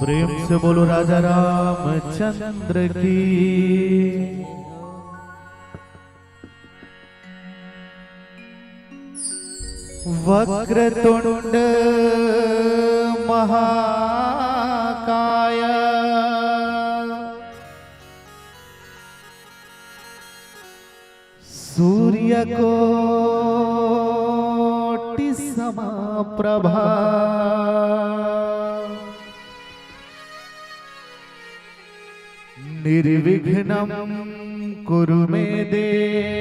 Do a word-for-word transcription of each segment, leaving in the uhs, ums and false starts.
प्रेम से बोलो राजा रामचंद्र की। वक्रतुंड महाकाय, सूर्यकोटि समप्रभा, निर्विघ्नं कुरु मे देव,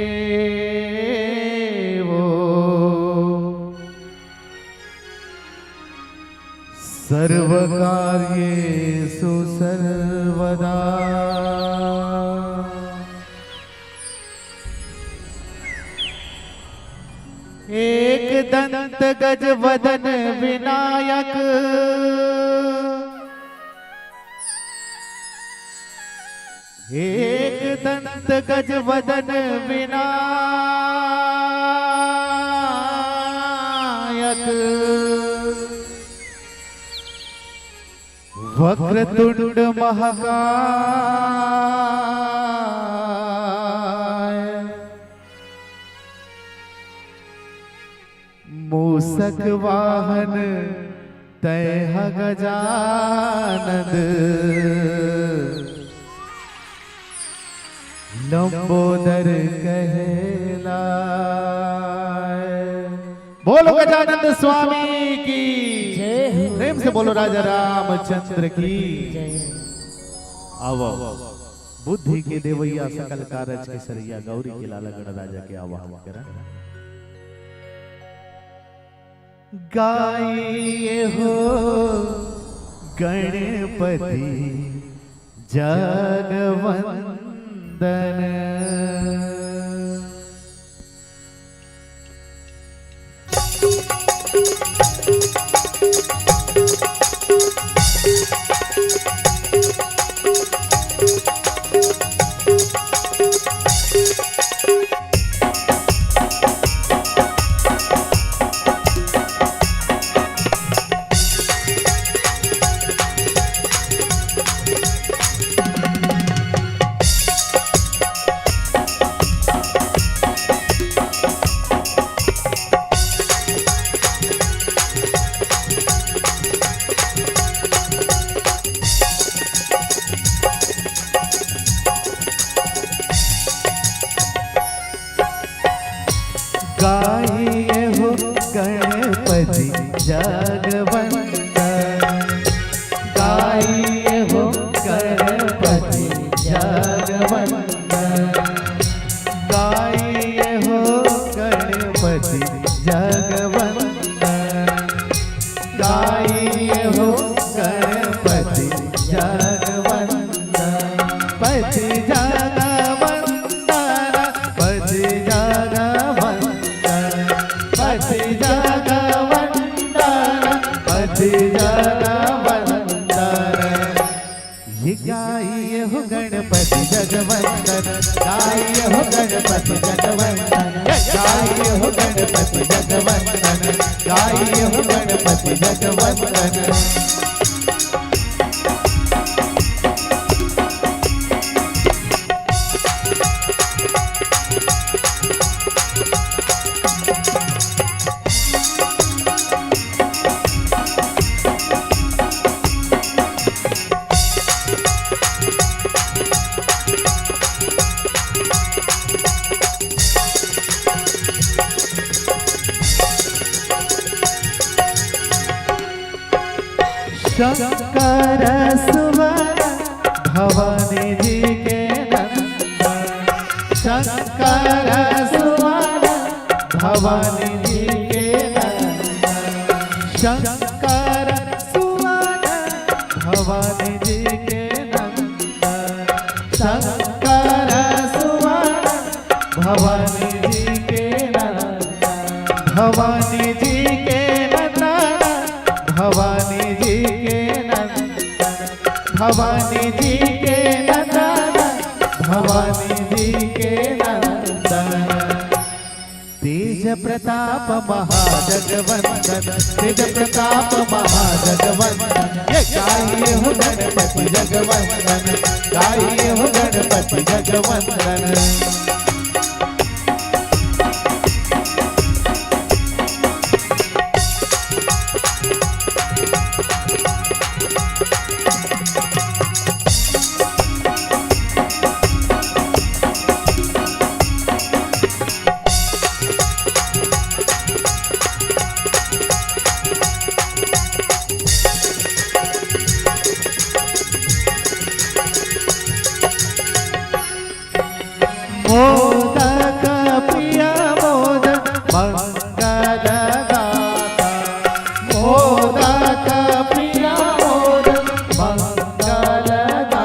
सर्वकार्येषु सर्वदा। एकदंत गजवदन विनायक, एकदंत गजवदन विनायक, वक्रतुंड महाकाय, मूसक वाहन तैं ह गजानन, लंबोदर कहलाय। बोलो गजानंद स्वामी की। जय हो। प्रेम से बोलो राजा रामचंद्र की। जय हो। आवो, बुद्धि के देवैया, सकल कारज के सरैया, गौरी के लाला गणराजा के आवाहन करा। गाइए हो गणपति जगवंदन। गाइए हो गणपति जगवंदन, गाइए हो गणपति जगवंदन, गाइए हो गणपति जगवंदन, गाइए हो गणपति जगवंदन, पति जगवंदन, पति जगवंदन, पति जगवंदन, पति जगवंदन। ये गाइए हो गणपति जगवंदन, गाइए हो गणपति जगवंदन, गाइए हो गणपति जगवंदन, गाइए हो गणपति जगवंदन। शंकर सुवन भवानी जी के नंदन, शंकर सुवन भवानी जी के नंदन, शंकर सुवन भवानी जी के नंदन, शंकर सुवन भवानी जी के नंदन, भवानी जी के नंदन, भवानी जी के नंदन, भवानी जी के नंदन, भवानी जी के नंदन। तेज तेज प्रताप महाजगवंदन, तेज प्रताप महाजगवंदन, ये गाइए हो गणपति जगवंदन, गाइए हो गणपति जगवंदन। मोदक प्रिय मोदक मंगलदाता, मोदक प्रिय मोदक मंगलदाता,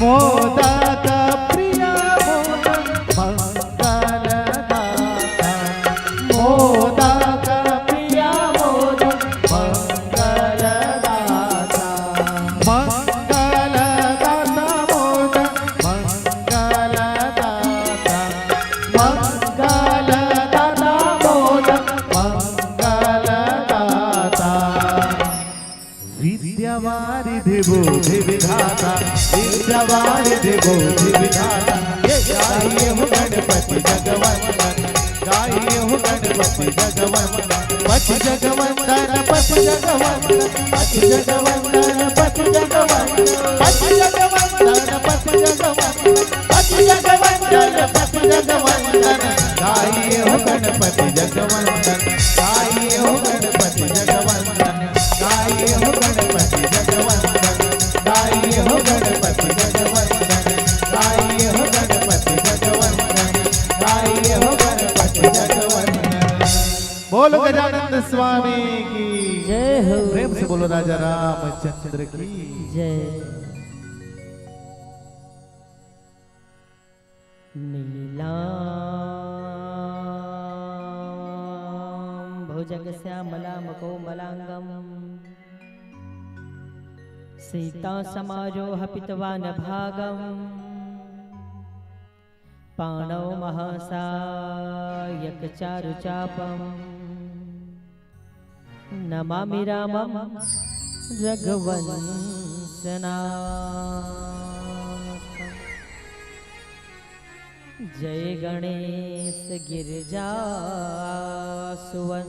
मोदक प्रिय मोदक मंगलदाता, मोदक प्रिय मोदक मंगलदाता, मंगलदाता मोदक मंगलदाता, मंगलदाता मोदक मंगलदाता। विद्यावारिधि बुद्धि विधाता, विद्यावारिधि बुद्धि विधाता, ये गाइए हो गणपति जगवंदन, गाइए हो गणपति जगवंदन, पति जगवंदन, पति जगवंदन, पति जगवंदन, पति जगवंदन, पति जगवंदन, पति जगवंदन, पति जगवंदन, पति जगवंदन, गाइए हो गणपति जगवंदन, गाइए हो गणपति जगवंदन। गाइए हो गणपति जगवंदन, गाइए हो गणपति जगवंदन, गाइए हो गणपति जगवंदन, गाइए हो गणपति जगवंदन। बोलो गजानंद स्वामी की जय हो। प्रेम से बोलो राजा रामचंद्र की जय। नीलाम्भुजगश्यामलामकोमलाङ्गं सीतासमारोहपितवानभागं पाणौ महासायकचारुचापं नमामि रामं रघुवंशनाथम्। जय गणेश गिरिजा सुवन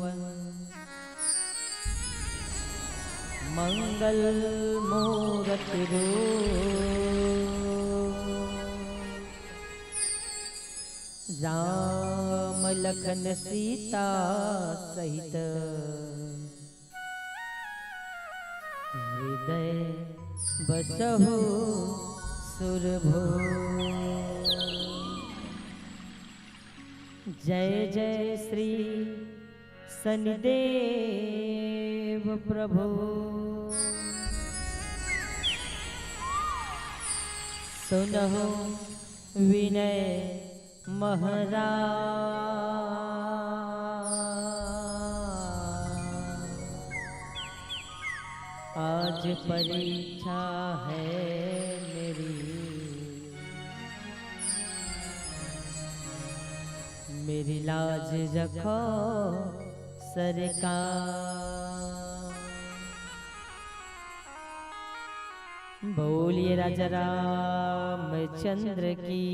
मंगल मूरति रूप। राम लखन सीता सहित हृदय बसहु सुरभूप। जय जय श्री शनिदेव प्रभु। सुनहु विनय महाराज। आज परीक्षा है मेरी, मेरी लाज रखो सरकार। बोलिए राजा रामचंद्र की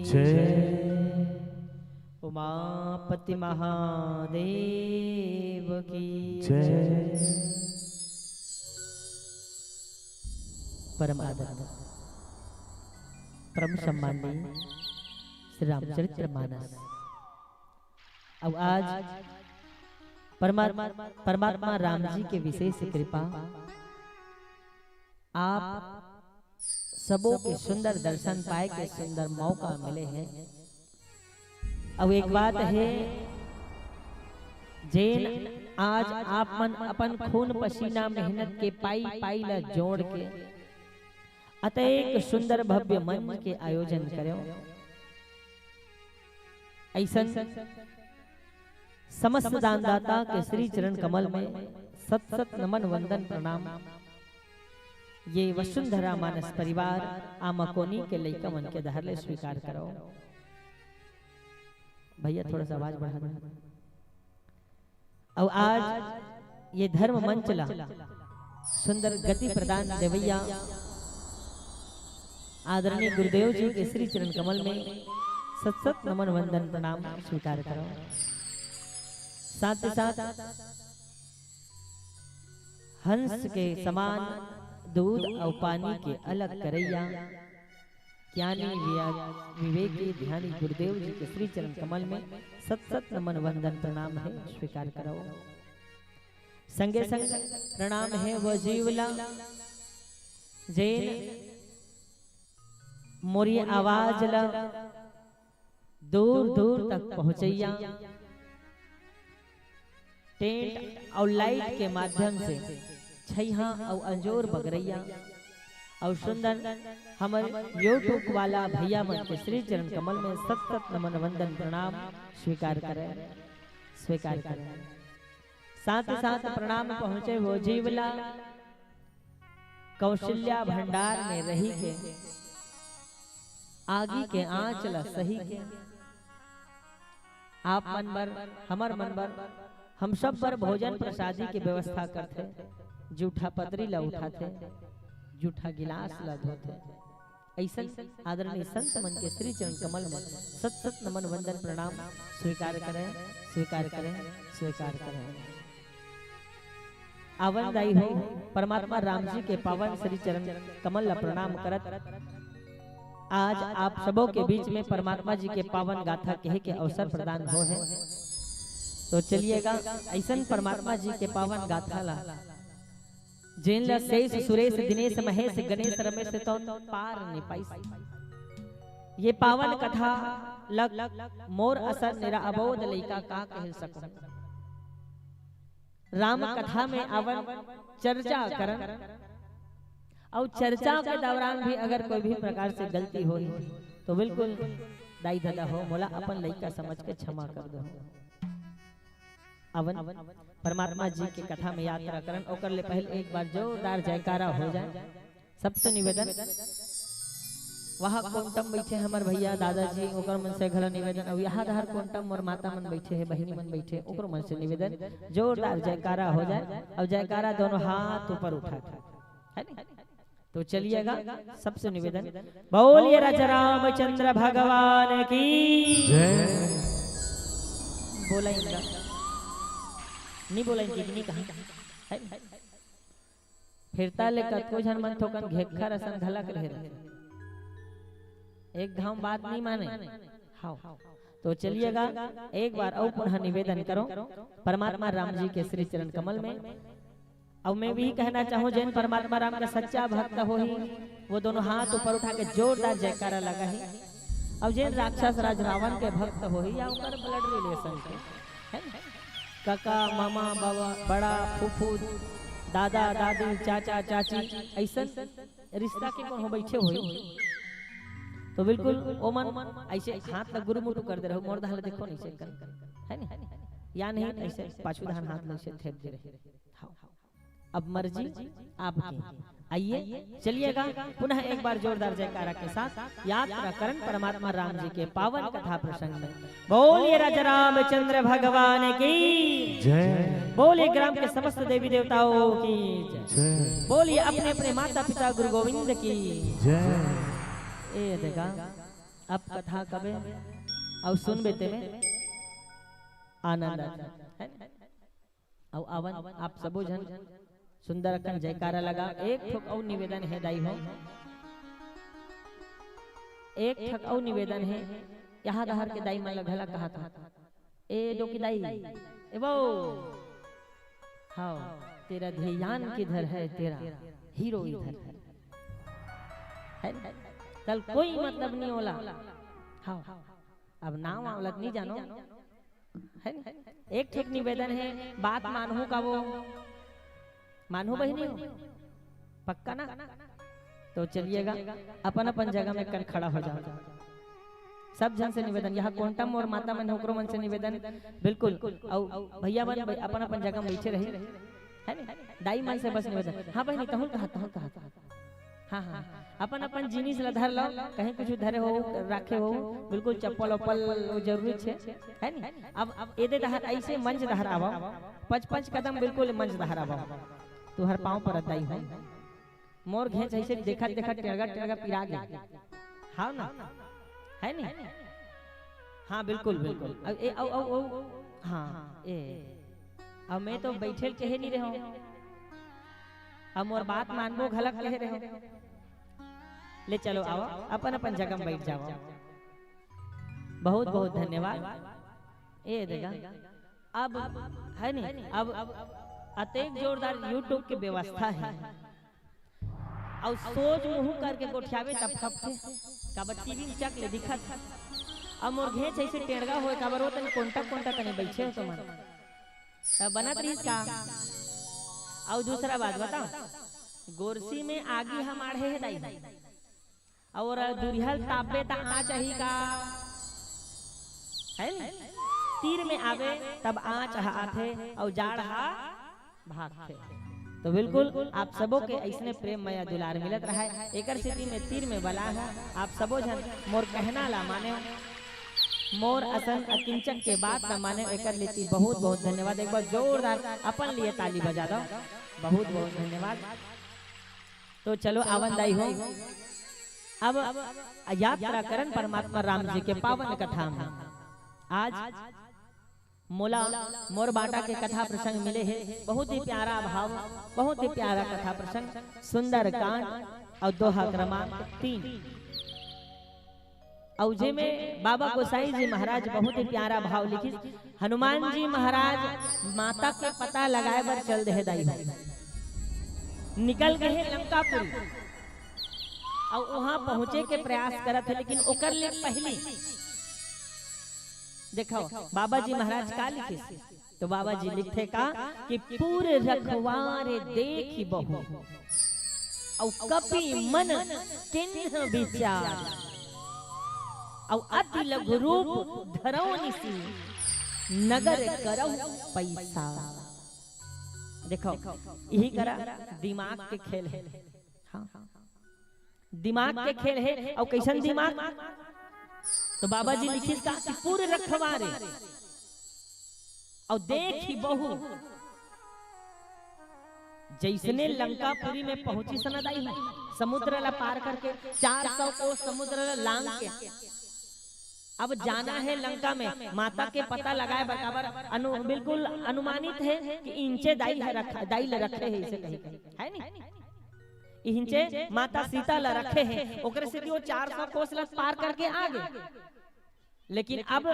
जय। उमापति महादेव की जय। परम आदरणीय, परम सम्माननीय श्री रामचरित्र मानस। अब आज परमा-, परमात्मा राम जी के विशेष कृपा, आप सबो के सुंदर दर्शन पाए के सुंदर मौका मिले हे। अउ एक बात हे, जेन आज आप मन अपन खून पसीना मेहनत के पाई पाई ला जोड़ के अतेक सुंदर भव्य मंच के आयोजन करेव, अइसन समस्त दानदाता के श्री चरण कमल में सत सत नमन वंदन प्रणाम। ये वसुंधरा मानस परिवार आमाकोनी के लइका मन के डहर ले स्वीकार करो। भैया, थोड़ा सा आवाज बढ़ा दो। अउ आज ये धर्म मंच ला सुंदर गति प्रदान देवैया आदरणीय गुरुदेव जी के श्री चरण कमल में सत सत नमन वंदन प्रणाम स्वीकार करो। साथ ही साथ हंस के समान दूध अउ पानी के अलग करैया ज्ञानी विया-, विवेकी ध्यानी गुरुदेव जी के श्री चरण कमल में सत सत नमन वंदन प्रणाम हे, स्वीकार करो। संगे संग प्रणाम हे वो जीव ला, जेन मोरी आवाज ला दूर दूर तक पहुंचैया, टेंट अउ लाइट के माध्यम से छैहा अउ अंजोर बगरैया अउ सुंदर हमर YouTube वाला भैया मन के श्री चरण कमल में सत सत नमन वंदन प्रणाम स्वीकार करें, स्वीकार करें। साथ ही साथ प्रणाम पहुंचे वो जीव ला कौशल्या भंडार में रही के आगी के आंच ला सही के आप मन बर, हमर मन बर, हम सब बर भोजन प्रसादी के व्यवस्था करथे, जूठा पतरी ला उठाथे, जूठा गिलास ला धोथे। ऐसन आदरणीय संत मन के श्री चरण कमल में सत सत नमन वंदन प्रणाम स्वीकार करें, स्वीकार करें, स्वीकार करें। आवन दाई हो, परमात्मा राम जी के पावन श्री चरण कमल ला प्रणाम करत आज आप सबों के बीच में परमात्मा जी के पावन गाथा कहे के अवसर प्रदान हो है। तो चलिएगा, ऐसन परमात्मा जी के पावन गाथा ला, जेन ला शेष सुरेश दिनेश महेश गणेश रमेश तो पार नि पाइस। ये पावन कथा लग मोर असन निरा अबोध लइका का कह सकूं। राम कथा में आवन, चर्चा करन, अउ चर्चा के दौरान भी अगर कोई भी प्रकार से गलती होही तो बिल्कुल दाई ददा हो, मोला अपन लइका समझ के क्षमा कर दो। आवन, परमात्मा जी के कथा में यात्रा करन, ओकर ले पहले एक बार जोरदार जयकारा हो जाए। सबसे निवेदन, वहाँ कोंटम बैठे हमर भैया दादाजी, ओकर मन से घला निवेदन, अउ यहाँ डहर कोंटम मोर माता मन बैठे हे, बहिनी मन बैठे, ओकर मन से निवेदन, जोरदार जयकारा हो जाए। अउ जयकारा दोनों हाथ ऊपर उठा के, है नी? तो चलिएगा, सबसे निवेदन, बोलिए राजा रामचंद्र भगवान की जय। बोला इनका, नहीं बोला इनकी, नहीं कहा, है? फिरता ले कतको झन मन थोकन घेखर असन घलक रहे रहे। एक घाव बात नहीं माने। हाव। तो चलिएगा, एक बार अउ पुनः निवेदन करो परमात्मा राम जी के श्री चरण कमल में। अउ मैं भी कहना चाहूँ, जेन परमात्मा राम का सच्चा भक्त होही, वो दोनों हाथ ऊपर उठा के जोरदार जयकारा लगाही। अउ जेन राक्षस राज रावण के भक्त होही या ओकर blood relation के, है ना? काका, मामा, बाबा, बड़ा, फूफू, दादा, दादी, चाचा, चाची, ऐसन रिश्ता के कोनो बैठे होही, तो बिल्कुल ओमन ऐसे हाथ ला गुरुमुटु कर दे रहो, मोर दहान ला देखो नहीं से कर, है नी? या नहीं, ऐसे पाछू दहान हाथ ला ऐसे थेप दे रहे। हाँ। अब मर्जी आपकी। आइए, चलिएगा, पुनः एक बार जोरदार जयकारा के साथ यात्रा करन परमात्मा राम जी के पावन कथा प्रसंग में। बोलिए राजा रामचंद्र भगवान की जय। बोलिए ग्राम के समस्त देवी देवताओं की जय। जय। बोलिए अपने अपने माता पिता गुरु गोविंद की जय। ए देखा, अब कथा कबे अउ सुनबे तेमे आनंद आता है। अउ आवन आप सबो झन सुंदर अकन जयकारा लगा। एक ठोक अउ निवेदन हे दाई हो, एक ठक अउ निवेदन हे, यहाँ डहर के दाई मन ला घला कहा था, ए डोकी दाई, ए बो, हाँ, तेरा ध्यान किधर है, तेरा हीरो इधर है, है ना? कल कोई मतलब नहीं होला। हाँ, अब नाम आवलत नहीं जानो, है ना? एक ठेक निवेदन है, बात मानहू का वो, मानहू बहिनी हो, पक्का ना? तो चलिएगा, अपन अपन जगह में कर खड़ा हो जाओ। सब झन से निवेदन, यहाँ कोंटम और माता मन, ओकरो मन से निवेदन, बिल्कुल। अउ भैया मन बै-, अपन अपन जगह में बैठे रहे, है ना? दाई मन से बस निवेदन। हाँ बहिनी, तहुल कहा, तहुल कहा। हाँ, हाँ, अपन अपन जिनिस ला धर लो, कहीं कुछ धरे हो, रखे हो, बिल्कुल चप्पल उप्पल वो जरूरी छे, है नी? अब, अब एदे डहर ऐसे मंच डहर आवो, पच पच कदम बिल्कुल मंच डहर आवो, तुहर पाँव परत दाई हो। मोर घेंच ऐसे देखत देखत टेड़गा टेड़गा पिरा गे। हाँ ना? है नी? हाँ, बिल्कुल, बिल्कुल। अब ए, औ, औ, औ, हाँ, ए। अब मैं तो बैठे कहे नहीं रहो। अब मोर बात मानबो घलक कहे रहो। ले चलो, आओ, अपन अपन जगह में बैठ जाओ। बहुत बहुत धन्यवाद। ए देखा, अब है नहीं, अब अतेक जोरदार YouTube के व्यवस्था है। अउ सोच मुहूं करके गोठियाबे तब खपथे, काबर टीवी में चक ले दिखत। अब मोर घेंच ऐसे टेड़गा होए, काबर वो तनी कोंटा कोंटा तनी बैठे हो तुमन, तब बनत रहिस का? अउ दूसरा बात बताओ, गोरसी में आगी हम आढ़े है दाई, अउ दुरिहल तापबे त आँच आही का? है नी? तीर में आवे तब आँच ह आथे अउ जाड़ ह भागथे। तो बिल्कुल आप सबो के ऐसने प्रेम मया दुलार मिलत रहे। एकर सेती में तीर में बला है, आप सबो झन मोर कहना ला माने, मोर असन अकिंचक के बात ला माने, एकर लेती बहुत बहुत धन्यवाद। एक बार जोरदार अपन लिए ताली बजा दो, बहुत बहुत धन्यवाद। तो चलो आवन दाई हो, अब यात्रा करन परमात्मा राम जी के पावन कथा में। आज मोला मोर बाटा के कथा प्रसंग मिले हे, बहुत ही प्यारा भाव, बहुत ही प्यारा कथा प्रसंग, सुंदर कांड और दोहा क्रमांक तीन। अउ जेमे बाबा गोसाई जी महाराज बहुत ही प्यारा भाव लिखिस। हनुमान जी महाराज माता के पता लगाए बर चल दे हे दाई हो। निकल गए हे लंकापुरी। अउ वहां पहुंचे के प्रयास करत हे, लेकिन ओकर ले पहली देखो बाबा जी महाराज का लिखिस। तो बाबा जी लिखथे का कि पुर रखवार देखि बहु, अउ कपि मन कीन्ह बिचार, अउ अति लघु रूप धरौ निसि, नगर करौ पैसा। देखो, यही करा दिमाग के खेल है। हाँ, दिमाग के खेल है। अउ कैसन दिमाग? तो बाबा जी लिखिस का कि पुर रखवारे अउ देखि बहु, जैसने लंकापुरी में पहुंचिस ना दाई, समुद्र ला पार करके, चार सौ कोस समुद्र ला लांग के अब जाना है लंका में, माता के पता लगाए बर, काबर अनु-, बिल्कुल अनुमानित है कि इंचे दाई है रखा, दाई ले रखे है इसे कहीं, है नी? इंचे माता सीता ला रखे हैं, ओकरे से कि वो चार सौ कोस ला पार करके आ गए। लेकिन अब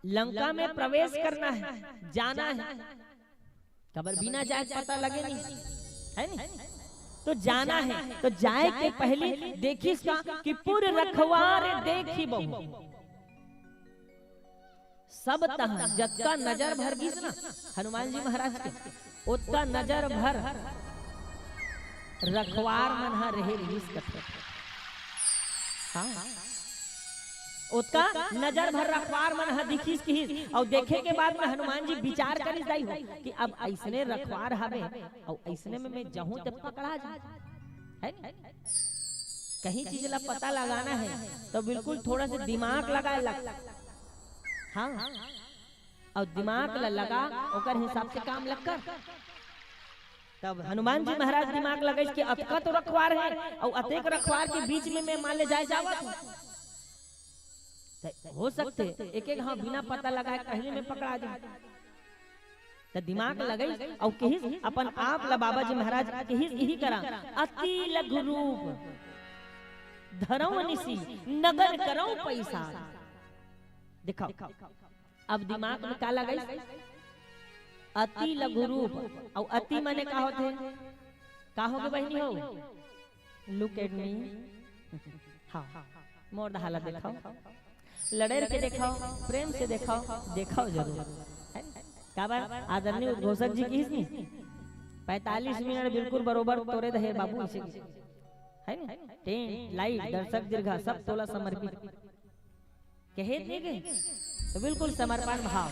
लंका में प्रवेश करना है, जाना है, काबर बिना जाए पता लगे नहीं, है नी? तो जाना है, तो जाए के पहली देखिस का कि पुर रखवार देखि बहु, सब तहां जतका नजर भर गिस ना हनुमान जी महाराज के, ओतका नजर भर रखवार मन ह रहे रिहिस कथे। हाँ, ओतका नजर भर रखवार मन ह दिखिस किहिस, अउ देखे के बाद में हनुमान जी विचार करिस दाई हो कि अब ऐसने रखवार हवे, अउ ऐसने में मैं जाहूं त पकड़ा जाहूं, है नी? कहीं चीज ला पता लगाना है तो बिल्कुल थोड़ा सा दिमाग लगाए लग। हाँ, अउ दिमाग ला लगा, ओकर हिसाब से काम ला कर। तब हनुमान जी महाराज दिमाग लगाइस कि अतका तो रखवार है, अउ अतेक रखवार के बीच में मैं मान ले जाए जावत हूँ। त हो सकथे एक एक, हाँ, बिना पता लगाए पहली में पकड़ा जाए। त दिमाग लगाइस अउ किहिस अपन आप ला, बाबा जी महाराज किहिस इही करा, अति लघु रूप धरौ निसि, नगर करौ पैसा। देखो, अब दिमाग में का लगाइस? अति लघु रूप। अउ अति माने का होथे? का होगे बहिनी हो? Look at me। हाँ, मोर डहर ला देखाओ, लड़ेर के देखाओ, प्रेम से देखाओ, देखाओ जरूर, है नी? काबर आदरणीय उद्घोषक जी किहिस नी, पैंतालीस मिनट बिल्कुल बरोबर तोरे दहे बाबू, इसे, है नी? टेंट, लाइट, दर्शक दीर्घा सब तोला समर्पित। कहे थे कि तो बिल्कुल समर्पण भाव।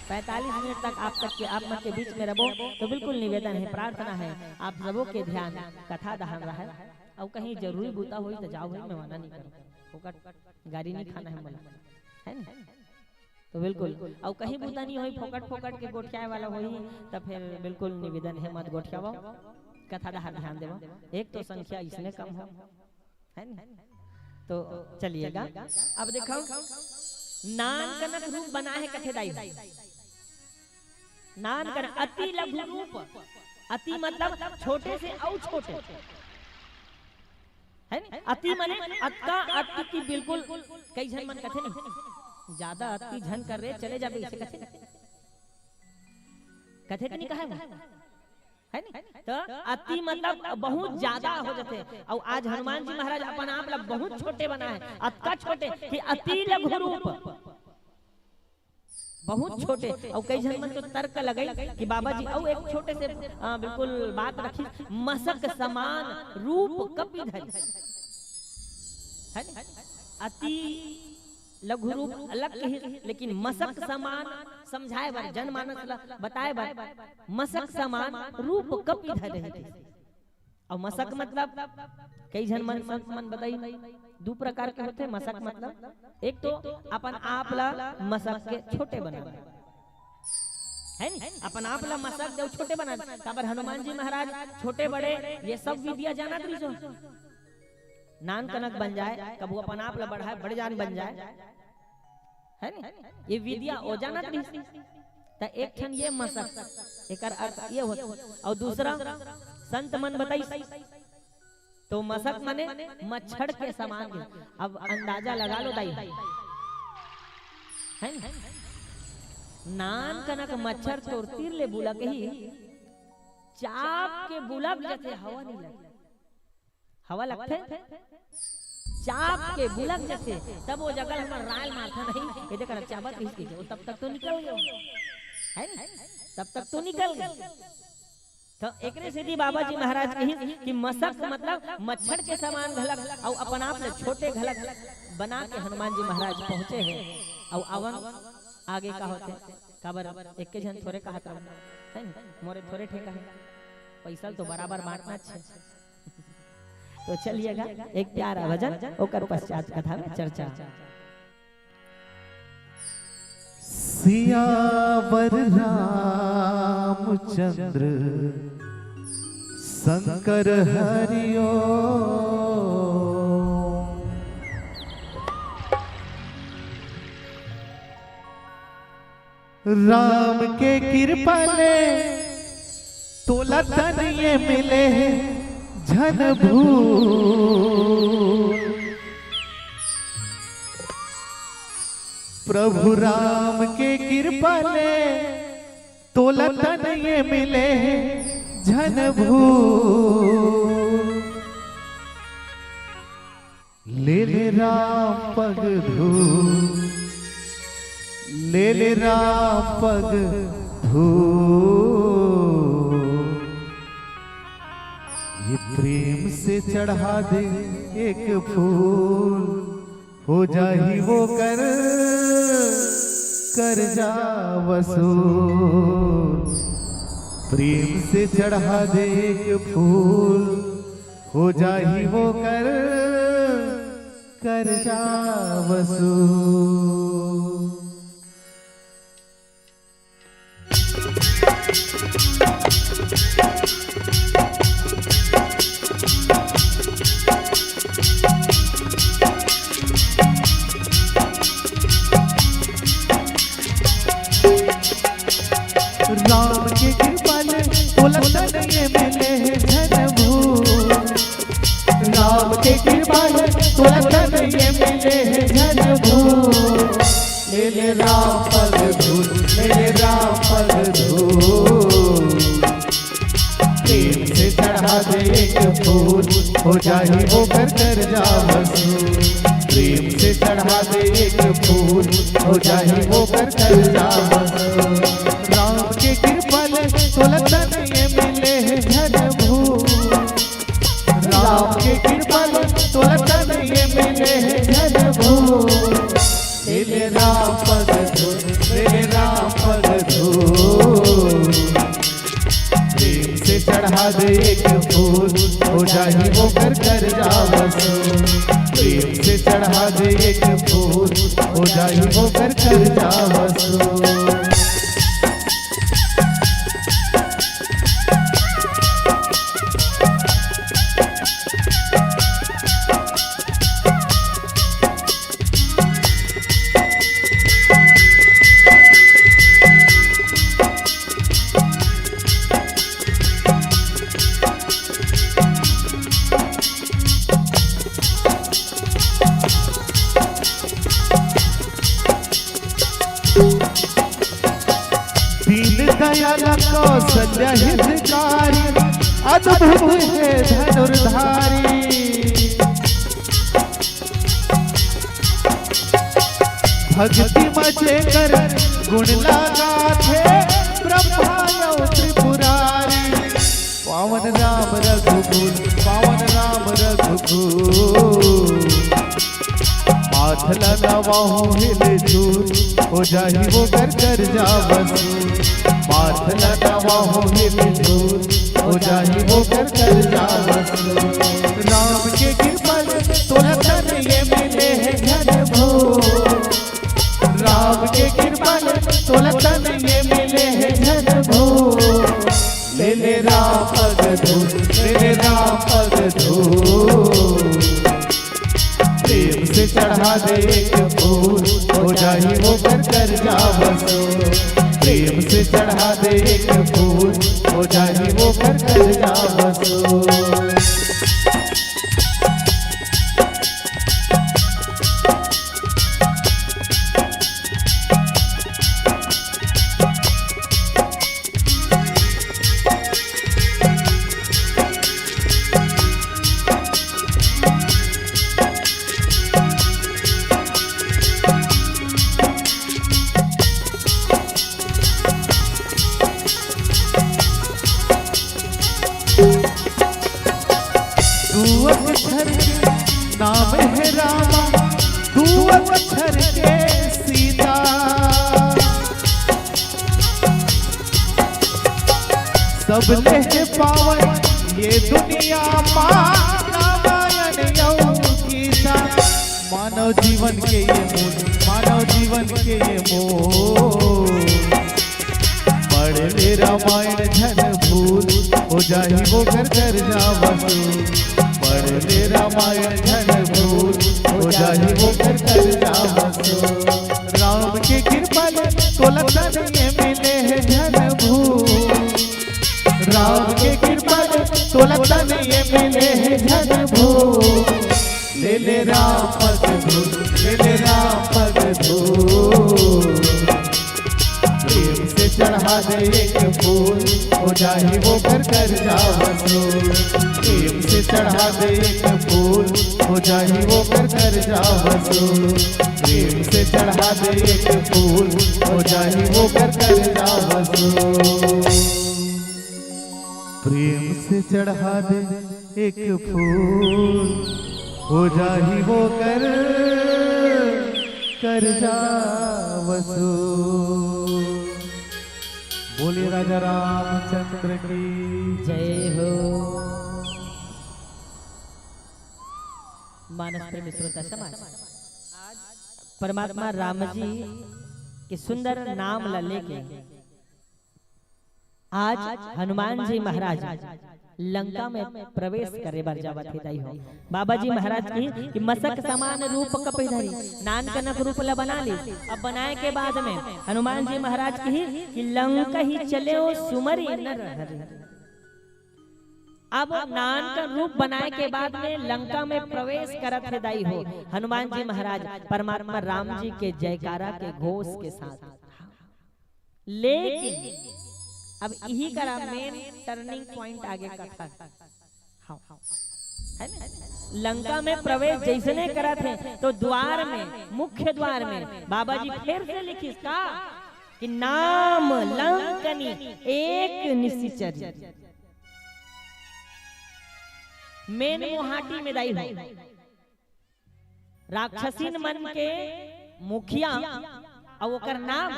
पैंतालीस मिनट तक आप तक के, आप मन के बीच में रहबो, तो बिल्कुल निवेदन है, प्रार्थना है, आप सबों के ध्यान कथा डहर रहे। अउ कहीं जरूरी बूता होही त जाओ भाई, मैं मना नहीं करूँ, फोकट गारी नहीं खाना है मला, है ना? तो बिल्कुल, अउ कहीं बूता नहीं होही, फोकट फोकट के गोठियाए वाला होही, त फिर बिल्कुल निवेदन है, मत गोठियावा, कथा डहर ध्यान देवा। एक तो संख्या इसने कम हो, है ना? तो चलिएगा, अब देखो, नान कनक रूप बना है कथे दाई, नान कनक अति लघु रूप, अति मतलब छोटे से अउ छोटे, है ना? अति माने अतका अति की बिल्कुल, कई झन मन कथे नहीं, ज्यादा अति झन कर रे, चले जाबे, इसे कथे नहीं, कथे तो नहीं कहा है, है नहीं? तो अति मतलब बहुत ज्यादा हो जाथे। अउ आज हनुमान जी महाराज अपन आप ला बहुत छोटे बना है, अतका छोटे कि अति लघु रूप, बहुत छोटे। अउ कई झन मन तो तर्क लगई कि बाबा जी अउ एक छोटे से, आ, बिल्कुल बात रखी, मसक समान रूप कपि धरी, है नहीं? अति लघु रूप अलग कही, लेकिन मसक समान समझाए बर, जनमानस ला बताए बर, मसक समान रूप कपि धरे हे। अउ मसक मतलब कई झन मन, मन, मन बताई, दू प्रकार के होथे मसक मतलब। एक तो अपन आप ला मसक के छोटे बना, है नी? अपन आप ला मसक देव छोटे बना। काबर हनुमान जी महाराज छोटे बड़े ये सब विद्या जानत रहिस हो। नान कनक बन जाए, कभू अपन आप ला बढ़ाए, बड़े जान बन जाए, है नी? ये विद्या ओ जानत रहिस। त एक ठन ये मसक, एकर अर्थ ये होथे। अउ दूसरा संत मन बताइस, तो मसक माने मच्छर के समान के। अब अंदाजा लगा लो दाई, है नी? नान कनक मच्छर तोर तीर ले बुलकही, चाप के बुलक जथे, हवा नहीं लगे। हवा लगथे, चाप के बुलक जथे, तब वो जगह हमर राल मारथा नहीं, ये देख ना, चाबत रहिस के, वो तब तक तो निकल गए, है नी? तब तक तो निकल गए। तो एकरे सेती बाबा जी महाराज कहिस कि मसक मतलब मच्छर के समान घलक, अउ अपन आप ले छोटे घलक बना के हनुमान जी महाराज पहुंचे हे। अउ अवन आगे का होथे, काबर एक के झन थोरे कहत रहूं, है नी? मोरे थोरे ठेका है, पैसा तो बराबर बांटना अच्छे। तो चलिएगा, एक प्यारा भजन, ओकर पश्चात कथा में चर्चा। सियावर रामचंद्र शंकर हरिओ। राम के कृपा ले तोला तन ये मिले हे झन भूल। प्रभु राम के कृपा ले तोला तन ये मिले हे झन भूल। ले ले राम पग धूल, ले ले राम पग धूल। ये प्रेम से चढ़ा दे एक फूल, हो जाही वो कर, कर जा वसूल। प्रेम से चढ़ा दे एक फूल, हो जाही वो कर, कर जा वसूल। राम के कृपा ले तोला तन ये मिले हे झन भूल। राम के कृपा ले तोला तन ये मिले हे झन भूल। ले ले राम पग धूल, ले ले राम पग धूल। प्रेम से चढ़ा दे एक फूल, हो जाही वो कर, कर जा वसूल। प्रेम से चढ़ा दे एक फूल, हो जाही वो कर, कर जा वसूल। राम के कृपा ले तोला तन ये मिले हे झन भूल। राम के कृपा ले तोला तन ये मिले हे झन भूल। ले ले राम पग धूल, ले ले राम पग धूल। प्रेम से चढ़ा दे एक फूल, हो जाही वो कर, कर कर जावसु। प्रेम से चढ़ा दे एक फूल, हो जाही ओकर कर जावसु। दीन दयाल कौशल्य हितकारी, अद्भुत हे धनुर्धारी। भक्ति म जेकर गुण ला गाथे, ब्रह्मा अउ त्रिपुरारी। पावन राम रघुकुल, पावन राम रघुकुल। माथ ला नवाहूँ हिल झूल, हो जाही ओकर कर जावसु। माथ ला नवाहूँ हिल झूल, हो जाही ओकर कर जावसु। राम के कृपा ले तोला तन ये मिले हे झन भूल। राम के कृपा ले तोला तन ये मिले हे झन भूल। ले ले राम पग धूल, ले ले राम पग धूल। प्रेम से चढ़ा दे एक फूल, हो जाही ओकर कर जावसु। प्रेम से चढ़ा दे एक फूल, हो जाही ओकर कर जावसु। दू अक्षर के नाम हे रामा, दू अक्षर के सीता। सबले हे पावन ये दुनिया मा रामायण अउ गीता। मानव जीवन के ये मूल, मानव जीवन के ये मूल। पढ़ ले रामायण झन भूल, हो जाही ओकर कर जावसु। पढ़ ले रामायण झन भूल, हो जाही ओकर कर जावसु। राम के कृपा ले तोला तन ये मिले हे झन भूल। राम के कृपा ले तोला तन ये मिले हे झन भूल। ले ले राम पग धूल, ले ले राम पग धूल। प्रेम से चढ़ा दे एक फूल, हो जाही ओकर कर जावसु। प्रेम से चढ़ा दे एक फूल, हो जाही ओकर कर जावसु। प्रेम से चढ़ा दे एक फूल, हो जाही ओकर कर जावसु। प्रेम से चढ़ा दे एक फूल, हो जाही ओकर कर जावसु। बोले राजा रामचंद्र की जय हो। मानस प्रेमी श्रोता समाज, परमात्मा राम जी के सुंदर नाम ला लेके आज हनुमान जी महाराज लंका में प्रवेश करे बर जावत हे दाई हो। बाबा जी महाराज कही कि मसक समान रूप कपि धरी, नान कनक रूप ला बना ली। अब बनाए के बाद में हनुमान जी महाराज कही कि लंक ही चले ओ सुमरी नर हरि। अब नान कन रूप बनाए के बाद में लंका में प्रवेश करत हे दाई हो हनुमान जी महाराज, परमात्मा राम जी के जयकारा के घोष के साथ। लेकिन अब इही करा मेन टर्निंग पॉइंट आगे कथा। हाँ। है ना? लंका में प्रवेश जैसने करत हे तो द्वार में, मुख्य द्वार में बाबा जी फिर से लिखिस का कि नाम लंकनी एक निशिचरी। मेन मोहाटी में दाई हो। राक्षसीन मन के मुखिया अउ ओकर नाम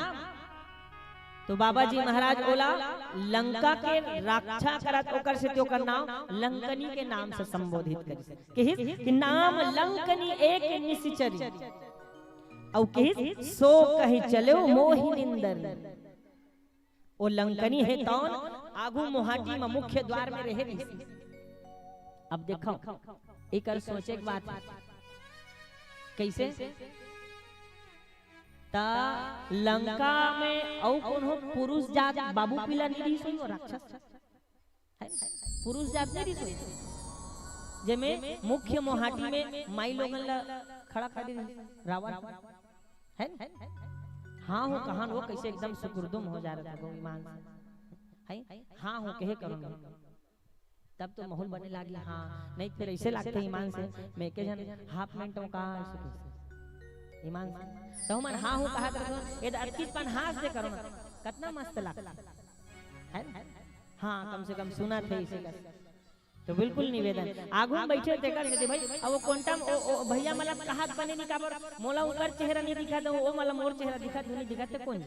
तो बाबा जी महाराज ओला लंका के रक्षा करत ओकर सेती ओकर नाम लंकनी के नाम से संबोधित करिस। किहिस कि नाम लंकनी एक निसिचरी। अउ किहिस सो कहि चलेव मोहि निंदर। ओ लंकनी हे तौन आगू मोहाटी म मुख्य द्वार में रहे रिहिस। अब देखो, एकर सोचे के बात हे। कइसे? त लंका में अउ कोनो पुरुष जात बाबू पीला नइ रिहिस होही, ओ राक्षस हे, पुरुष जात नइ रिहिस होही, जेमे मुख्य मोहाटी में माई लोगन ला खड़ा कर दे रिहिस रावण हे। हाँ हो कहान वो कइसे एकदम सुकुरदुम हो जा रहा था वो ईमान से। हे? हाँ हो कहे करो। तब तो माहौल बने लागी, हाँ, नहीं फिर ऐसे लागथे ईमान से, मैं के जन हाफ पैंट हूँ का ऐसे कैसे? ईमान से। तो हमन हाँ हूँ कहा करथन, ये अतकीच पन हाँ से करो ना, कतना मस्त लागथे। हे ना? हाँ, कम से कम सुनथे इसे कर। तो बिल्कुल निवेदन, आगू में बैठे तेकर से भाई, अब वो कोंटा में, ओ, ओ, भैया मतलब कहा बने नहीं काबर, मोला उनकर चेहरा नहीं दिखा दो, वो मतलब मोर चेहरा दिखा दो, नहीं दिखा तो कौन?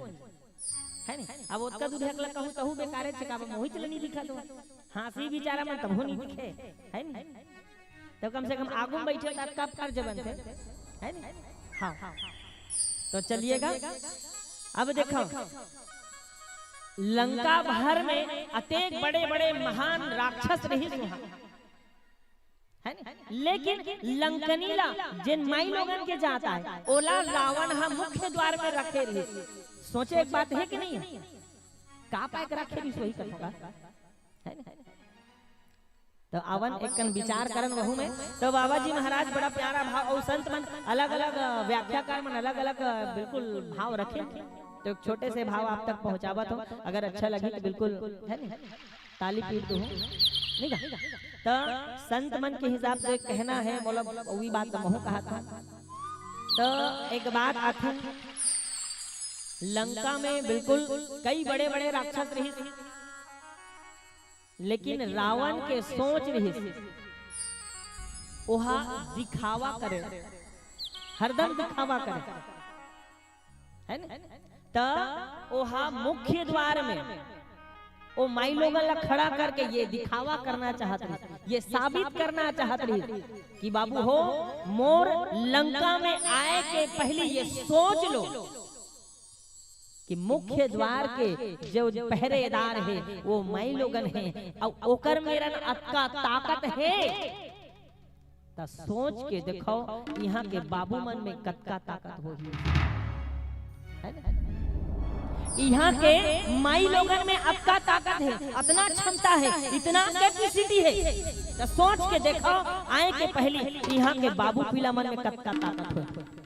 हे नहीं? अब ओतका दूर हकला कहूँ तहू बेकारे छे, काबर मोहित ले नहीं दिखा दो। हाँसी बिचारा मन तभो नहीं दिखे, हे नहीं? तो कम से कम आगू में बैठे त अतका फर्ज बनथे, हे नहीं? हाँ। तो चलिएगा, अब देखो, लंका भर में अतेक बड़े-बड़े महान राक्षस रहिस उहाँ, हे नहीं? लेकिन लंकनी ला, जेन माई लोगन के जात आय, ओला रावण ह मुख्य द्वार में रखे रहिस। सोचे एक बात हे कि नहीं? का पाय के रखे रहिस, वही कथों का? हे नहीं? तो आवन एक कन विचार करन वहू में। तो बाबा जी महाराज बड़ा प्यारा भाव, अउ संत मन अलग-अलग, अ, व्याख्याकार मन अलग-अलग, अ, बिल्कुल भाव रखे। तो एक छोटे से भाव आप तक पहुँचावत हों, अगर अच्छा लगही तो बिल्कुल, हे नहीं? ताली पीट दो, नहीं का? तो संत मन के हिसाब से कहना हे, मोला वही बात तो महूँ कहा था। तो एक बात आथे, लंका में बिल्कुल कई बड़े-बड़े राक्षस रहिस, लेकिन रावण के सोच रहिस, ओहा दिखावा करे, हरदम दिखावा करे, हे ना? त ओहा मुख्य द्वार में ओ माई लोगन ला खड़ा करके ये दिखावा करना चाहत रहिस, ये साबित करना चाहत रहिस कि बाबू हो, मोर लंका में आए के पहली ये सोच लो कि मुख्य द्वार के जो पहरेदार हे, वो माई लोगन हे, अउ ओकर मेरन अतका ताकत हे। त सोच के देखो, इहाँ के बाबू मन में कतका ताकत होही, हे ना? इहाँ के माई लोगन में अतका ताकत हे, अतना क्षमता हे, इतना कैपेसिटी हे। त सोच के देखो, आए के पहली इहाँ के बाबू पीला मन में कतका ताकत होही।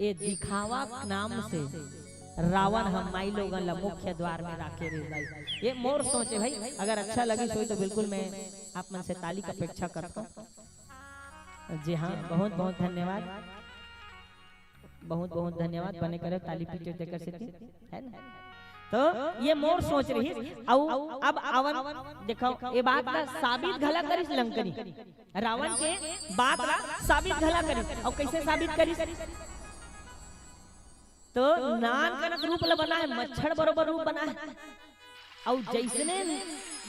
ए दिखावा नाम से रावण ह माई लोगन ला मुख्य द्वार में राखे रे भाई। ये मोर सोच हे भाई, अगर अच्छा लगिस होही तो बिल्कुल मैं आप मन से ताली के अपेक्षा करथों। जी हाँ, बहुत बहुत धन्यवाद, बहुत बहुत धन्यवाद। बने करे ताली पीटे तेकर सेती, हे ना? तो ये मोर सोच रहिस। अउ अब आवन देखो, ये बात ला साबित घला करिस लंकनी, रावण के बात ला साबित घला करिस। अउ कइसे साबित करिस? तो नान कनक रूप ला बनाय, मच्छर बरोबर रूप बनाय। अउ जइसने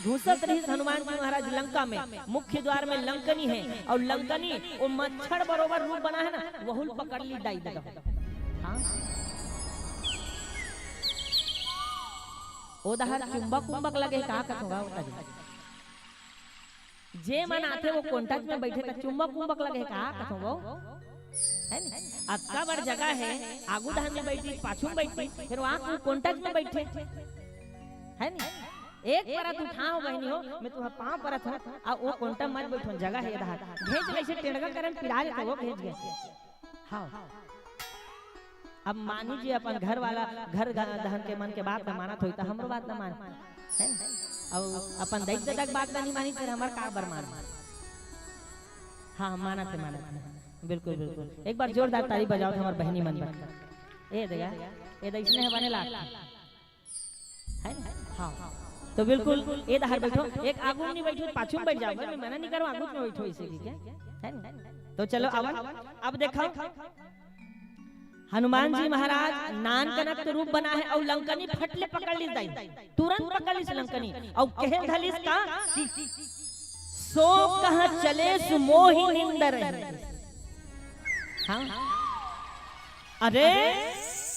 घुसत रहिस हनुमान जी महाराज लंका में, मुख्य द्वार में लंकनी हे, अउ लंकनी ओ मच्छर बरोबर रूप बनाय हे ना, वहू ल पकड़ लिस दाई ददा। हाँ। ओ डहर चुंबक उंबक लगे का कथों गा, ओ तरी। जे मन आथे वो कोंटच में बैठे त चुंबक उंबक लगे का कथों वो? हे नी? अतका बड़ जगह हे, आगू डहर में बैठी, पाछू में बैठी, फेर वहाँ को कोंटच में बैठे। हे नी? एक परत उठाव बहिनी हो, मैं तुँहर पाँव परत हँव, अउ वो कोंटा मत बैठो, जगह हे डहर। घेंच ले अइसे टेड़गा करन पिरा लेथे वो घेंच घेंच। हाँ। अब मानी जी अपन घर वाला, घर ग-, डहन के मन के बात न मानत होही त हमरो बात न माने, हे ना? अउ अपन दाई ददा के बात ल नहीं मानी, फेर हमर का बर माने? हाँ, मानत हे, मानत हे। बिल्कुल, बिल्कुल। एक बार जोरदार ताली बजावत हमर बहिनी मन बर। ए दे गा, ए दे अइसने हे बने लाग। हे ना? हाँ। तो बिल्कुल, ए डहर बैठो, एक आगू में नहीं बैठो, पाछू में बैठ जाओ, मैं मना नहीं करूँ, आगू में बैठो इसे भी, क्या? हे ना? तो चलो, आवन, अब देखो, हनुमान जी महाराज नान कनक तो रूप बना हे अउ लंकनी फट ले पकड़ लिस दाई, तुरंत पकड़ लिस लंकनी अउ कहे धलिस का कि सो कह चले सुमोहि निंदर। हाँ, अरे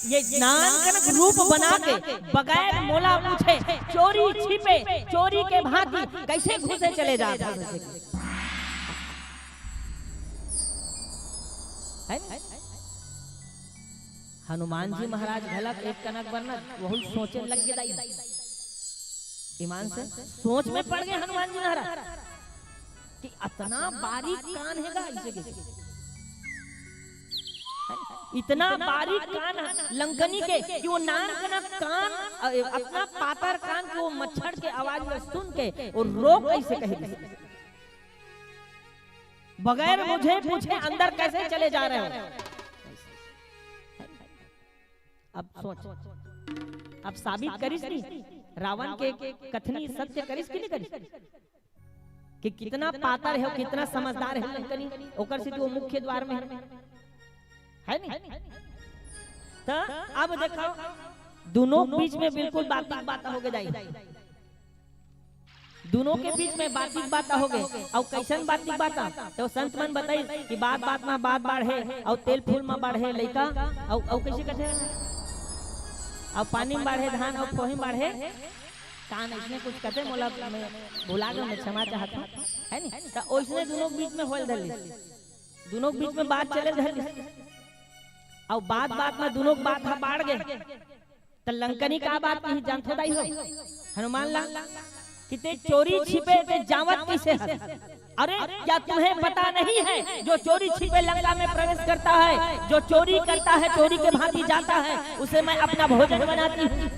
ये नान कनक रूप बना के बगैर मोला पूछे चोरी छिपे चोरी के भांति कैसे घुसे चले जात हे? हनुमान जी महाराज घलक एक कनक बरनत वहू सोचे लग गे दाई। ईमान से सोच में पड़ गे हनुमान जी महाराज कि अतना बारीक कान हे गा, इसे के इतना बारीक कान लंकनी के कि वो नान कनक कान, अ, अतना पातर कान के वो मच्छर के आवाज में सुन के वो रोक कैसे कहे दिस, बगैर मुझे पूछे अंदर कैसे चले जा रहे हो? अब सोच, अब साबित करिस नी रावण के कथनी सत्य करिस कि नहीं करिस? कि कितना पातर हे, कितना समझदार हे लंकनी, ओकर से तो वो मुख्य द्वार में हे, हे नी? त अब देखो, दोनों के बीच में बिल्कुल बात बात हो गे दाई। दोनों के बीच में बात बात हो गे। अउ कैसन बात बात? तो संत मन बताई कि बात बात में बात बाढ़े, अउ तेल फूल में बाढ़े लइका, अउ अउ कैसे कहते हैं, अउ पानी में बाढ़े धान, अउ फोही में बाढ़े कान, इसने कुछ कहते, मोला मैं भुला गया, मैं क्षमा चाहता हूँ, हे नी? तो ओइसने दोनों के बीच में होल धलिस, दोनों के बीच में बात चले धलिस, अउ बात बात में दोनों के बात ह बाढ़ गे। त लंकनी का बात कही जानथो दाई हो हनुमान ला कि ते चोरी छिपे ते जावत कैसे हस? अरे क्या तुम्हें पता नहीं है जो चोरी छिपे लंका में प्रवेश करता है, जो चोरी करता है चोरी के भांति जाता है उसे मैं अपना भोजन बनाती हूँ।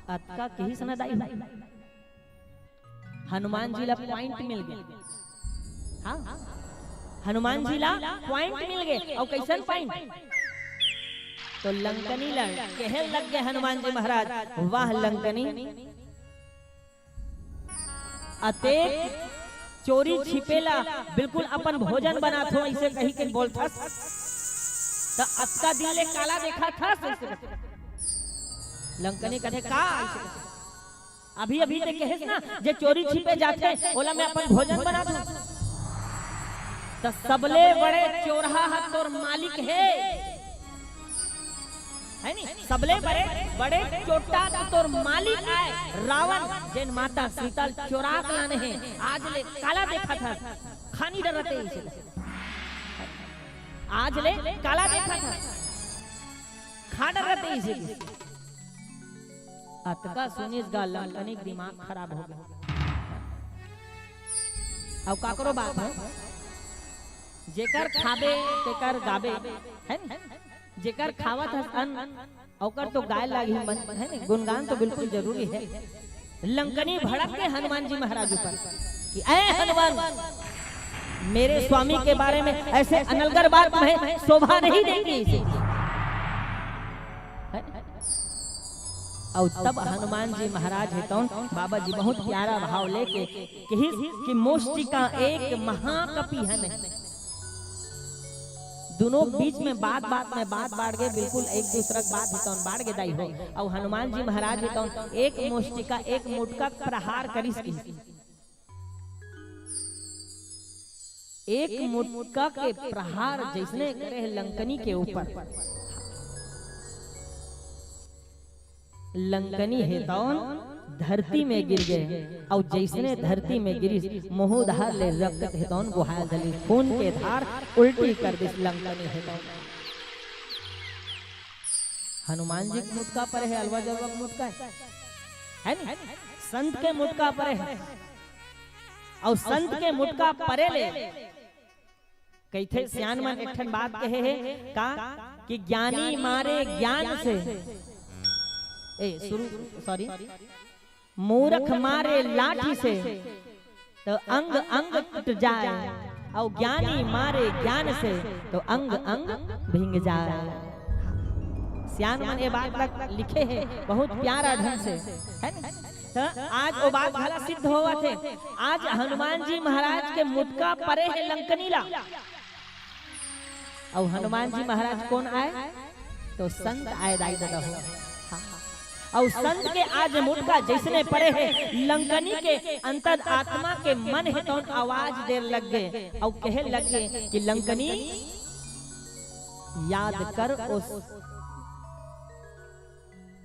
अतका कहिस न दाई हो। हनुमान जी ला पॉइंट मिल गे। हाँ, हनुमान जी ला पॉइंट मिल गे। अउ कैसन पॉइंट? तो लंकनी ला कहे लग गे हनुमान जी महाराज, वाह लंकनी, अतेक चोरी छिपे ला बिल्कुल अपन भोजन बनाथो, ऐसे कही के बोलथस। त अतका दिन ले काला देखा था, लंकनी कथे का? ऐसे कथे। अभी अभी ते कहेस ना, जे चोरी छिपे जाथे, ओला मैं अपन भोजन बना दूं। त सबले बड़े चोरहा ह तोर मालिक हे, हे नी? सबले बड़े, बड़े चोट्टा तो तोर मालिक आय, रावण, जेन माता सीता ल चोरा के लाने हे, आज ले काला देखत हस, खा नइ डरते इसे। आज ले काला देखत हस, खा डरते इसे। अतका सुनिस गा लंकनी के दिमाग खराब हो गे। अउ काकरो बात हे, जेकर खाबे तेकर गाबे, हे न? जेकर खावत हस अन्न, ओकर तो गाय लागही मन, हे न? गुणगान तो बिल्कुल जरूरी हे। लंकनी भड़क के हनुमान जी महाराज ऊपर कि ऐ हनुमान, मेरे स्वामी के बारे में ऐसे अनलगर बात मैं शोभा नहीं देती इसे। अउ तब हनुमान जी महाराज हे तौन बाबा जी बहुत प्यारा भाव लेके कहिस कि मुष्टिका एक महाकपि हन। दुनों के बीच में बात बात में बात बाढ़ गे, बिल्कुल एक दूसरा के बात हे तौन बाढ़ गे दाई हो। अउ हनुमान जी महाराज हे तौन एक मुष्टिका, एक मुटका प्रहार करिस कि एक मुटका के प्रहार जइसने करे हे लंकनी के ऊपर, लंकनी हे तौन धरती में गिर गे, अउ जइसने धरती में गिरिस, मुहूं डहर ले रक्त हे तौन बोहाय धलिस, खून के धार उल्टी कर दिस लंकनी हे तौन। हनुमान जी के मुटका परे हे, अलवा जलवा के मुटका हे, हे नी? संत के मुटका परे हे। अउ संत के मुटका परे ले कहिथे, सियान मन एक ठन बात कहे हे का कि ज्ञानी मारे ज्ञान से, ए, शुरू, सॉरी, मूरख मारे लाठी से, तो अंग अंग टूट जाय, अउ ज्ञानी मारे ज्ञान से, तो अंग अंग भींग जाय। सियान मन ए बात ला लिखे हे बहुत प्यारा ढंग से, हे न? त आज ओ बात घला सिद्ध होवत हे। आज हनुमान जी महाराज के मुटका परे हे लंकनी ला, अउ हनुमान जी महाराज कोन आय? तो संत आय दाई ददा हो। हाँ। अउ संत के आज मुटका जइसने परे हे, लंकनी के अंतर आत्मा के मन हे तौन आवाज दे लग गे, अउ कहे लग गे कि लंकनी, याद कर ओ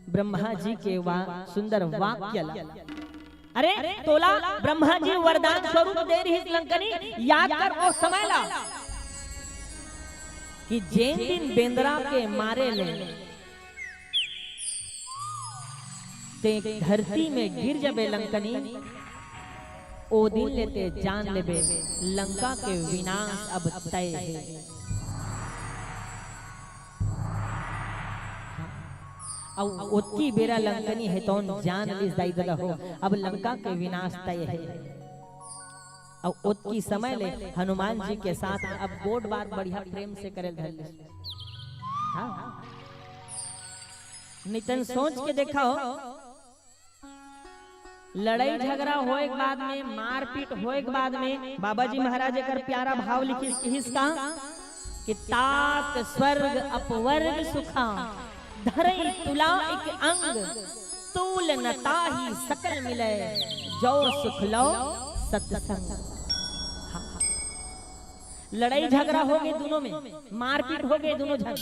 ब्रह्मा जी के वा-, सुंदर वाक्य ला। अरे, तोला ब्रह्मा जी वरदान स्वरूप दे रिहिस लंकनी, याद कर ओ समय ला कि जेन दिन बेंदरा के मारे ले ते धरती में गिर जबे लंकनी, ओ दिन ले ते जान लेबे लंका के विनाश अब तय हे। अउ ओतकी बेरा लंकनी हे तौन जान लिस दाई ददा हो, अब लंका के विनाश तय हे। अउ ओतकी समय ले हनुमान जी के साथ में अब गोठ बात बढ़िया प्रेम से करे धर लिस। हाँ, नितन सोच के देखा हो, लड़ाई झगड़ा होए के बाद में, मारपीट होए के बाद में बाबा जी महाराज एकर प्यारा भाव लिखिस, किहिस का कि तात स्वर्ग अपवर्ग सुखा, धरई तुला एक अंग, तूल न ताही सकल मिले, जो सुख लो सत्संग। हाँ, हाँ। लड़ाई झगड़ा हो गे दोनों में, मारपीट हो गे दोनों झन,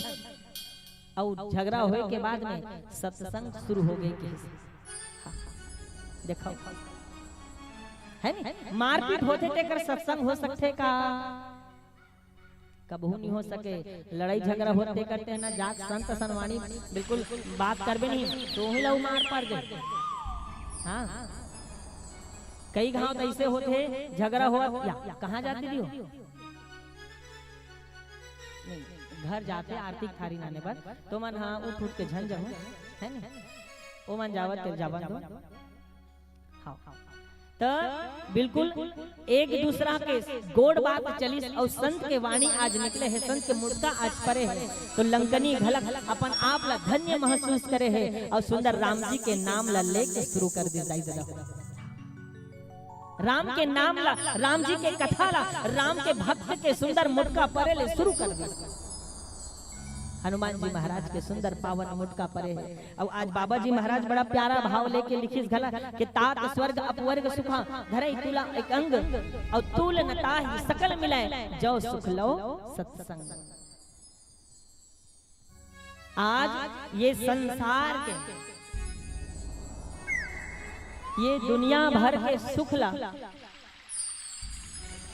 अउ झगड़ा होए के बाद में सत्संग शुरू हो गे के। देखो, है नी? मारपीट होथे तेकर सत्संग हो सकथे का? कबहू नहीं हो सके। लड़ाई झगड़ा होथे करते हैं ना, जात संत सनवाणी बिल्कुल बात करबे नहीं, तो ही लऊ मार पड़ जाए। हाँ, कई घाव तो ऐसे होथे, झगड़ा हो, या, कहाँ जाती रही हो? नहीं, घर जाते आरती थारी नाने बर, तो मन हाँ उठ उठ के झन जहूँ, है नी? ओ मन जावत ते जावन दो। हाँ। त बिल्कुल एक दूसरा के गोठ बात चलिस अउ संत के वाणी आज निकले हे, संत के मुटका आज परे हे, तो लंकनी घलक अपन आप ला धन्य महसूस करे हे अउ सुंदर राम जी के नाम ला लेके शुरू कर दे दाई ददा। राम के नाम ला, राम जी के कथा ला, राम के भक्त के सुंदर मुटका परे ले शुरू कर दे। हनुमान जी महाराज के सुंदर पावन मुटका परे हे। अउ आज बाबा जी महाराज बड़ा प्यारा भाव लेके लिखिस घला कि तात स्वर्ग अपवर्ग सुखा, धरई तुला एक अंग, अउ तूल न ताही सकल मिले, जो सुख लो सत्संग। आज ये संसार के, ये दुनिया भर के सुख ला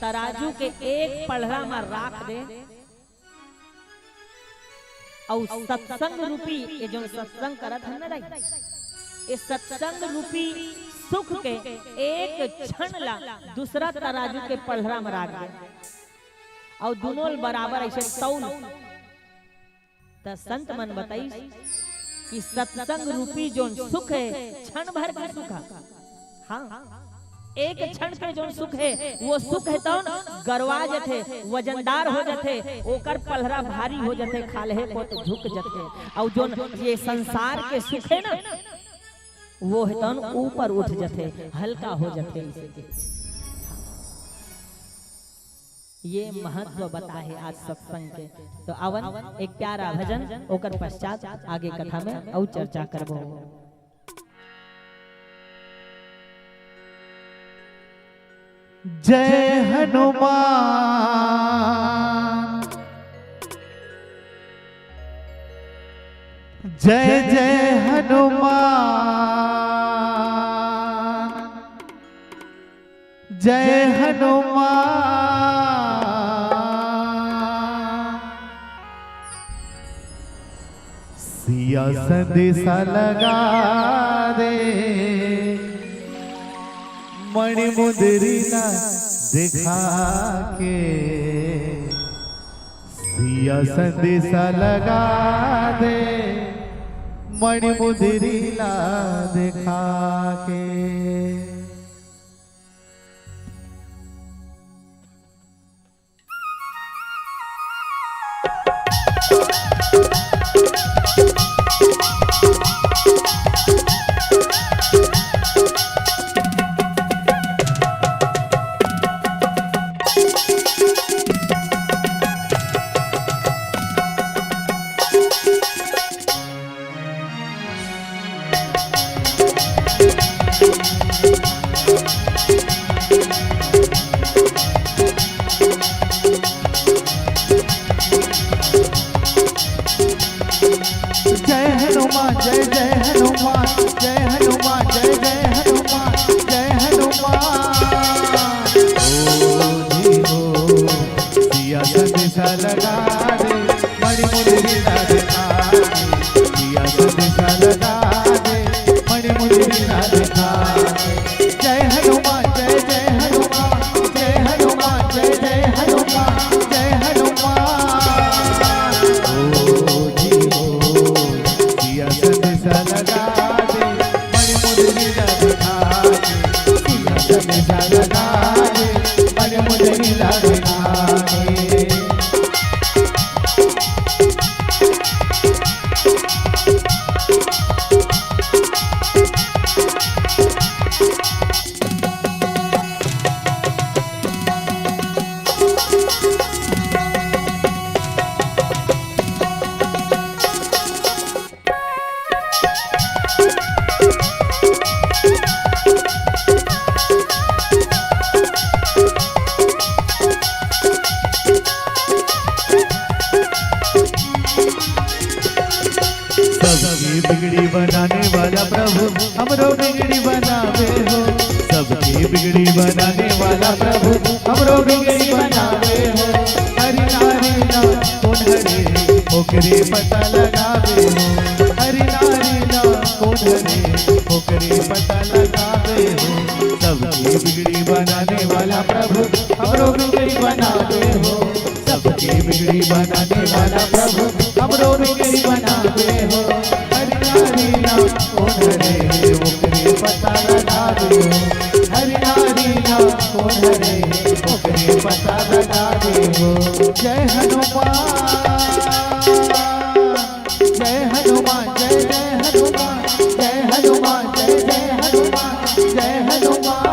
तराजू के एक पलड़ा म राख दे, अउ सत्संग रूपी, ये जोन सत्संग करत हन ना दाई, ये सत्संग रूपी सुख के एक क्षण ला दूसरा तराजू के पलड़ा म राख दे, अउ दुनों ल बराबर ऐसे तौल। त संत मन बताइस कि सत्संग रूपी जोन सुख हे, क्षण भर के सुख हे। हाँ, एक क्षण के जोन सुख हे, वो सुख हे तौन गरवा जथे, वजनदार हो जथे, ओकर पलहरा भारी हो जथे, खाल्हे कोत झुक जथे। अउ जोन ये संसार के सुख हे ना, वो हे तौन ऊपर उठ जथे, हल्का हो जथे। इसे के ये महत्व बताहे आज सत्संग के। तो आवन एक प्यारा भजन, ओकर पश्चात आगे कथा में अउ चर्चा करबो। जय हनुमान, जय जय हनुमान, जय हनुमान। सिया संदेशा लगा दे, मणि मुंदरी ला दिखा के। सिया संदेशा लगा दे, मणि मुंदरी ला दिखा के। जय हनुमान, जय जय हनुमान, जय हनुमान, जय जय हनुमान, जय हनुमान। ओ जी हो, सिया संदेशा लगा दे, मणि मुद्री ला दिखा दे। सिया संदेशा लगा दे, मणि मुद्री ला दिखा दे। जय हनुमान, जय जय हनुमान, जय हनुमान, जय जय हनुमान, जय हनुमान। ओ जी हो, सिया संदेशा लगा दे, मणि मुद्री ला दिखा दे। सिया संदेशा लगा दे, मणि मुद्री ला दिखा दे। सबकी बिगड़ी बनाने वाला प्रभु, हमरो बिगड़ी बनावे हो। सबकी बिगड़ी बनाने वाला प्रभु, हमरो बिगड़ी बनावे हो। हरि नारी ना कोन हरे, ओकरे पता लगावे हो। हरि नारी ना कोन हरे, ओकरे पता लगावे हो। सबकी बिगड़ी बनाने वाला प्रभु, हमरो बिगड़ी बनावे हो। सबके बिगड़ी बनाने वाला प्रभु, हमरो बिगड़ी बनावे हो। हरि नारी ना कोन हरे, ओकरे पता लगावे हो। हरि नारी ना कोन हरे, ओकरे पता लगावे हो। जय हनुमान, जय हनुमान, जय जय हनुमान, जय हनुमान, जय जय हनुमान, जय हनुमान।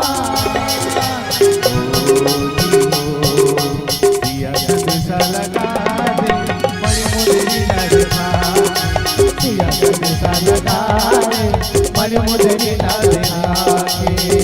सिया संदेशा लगा दे, मणि मुद्री ला दिखा। सिया संदेशा लगा दे, मणि मुद्री ला दिखा के।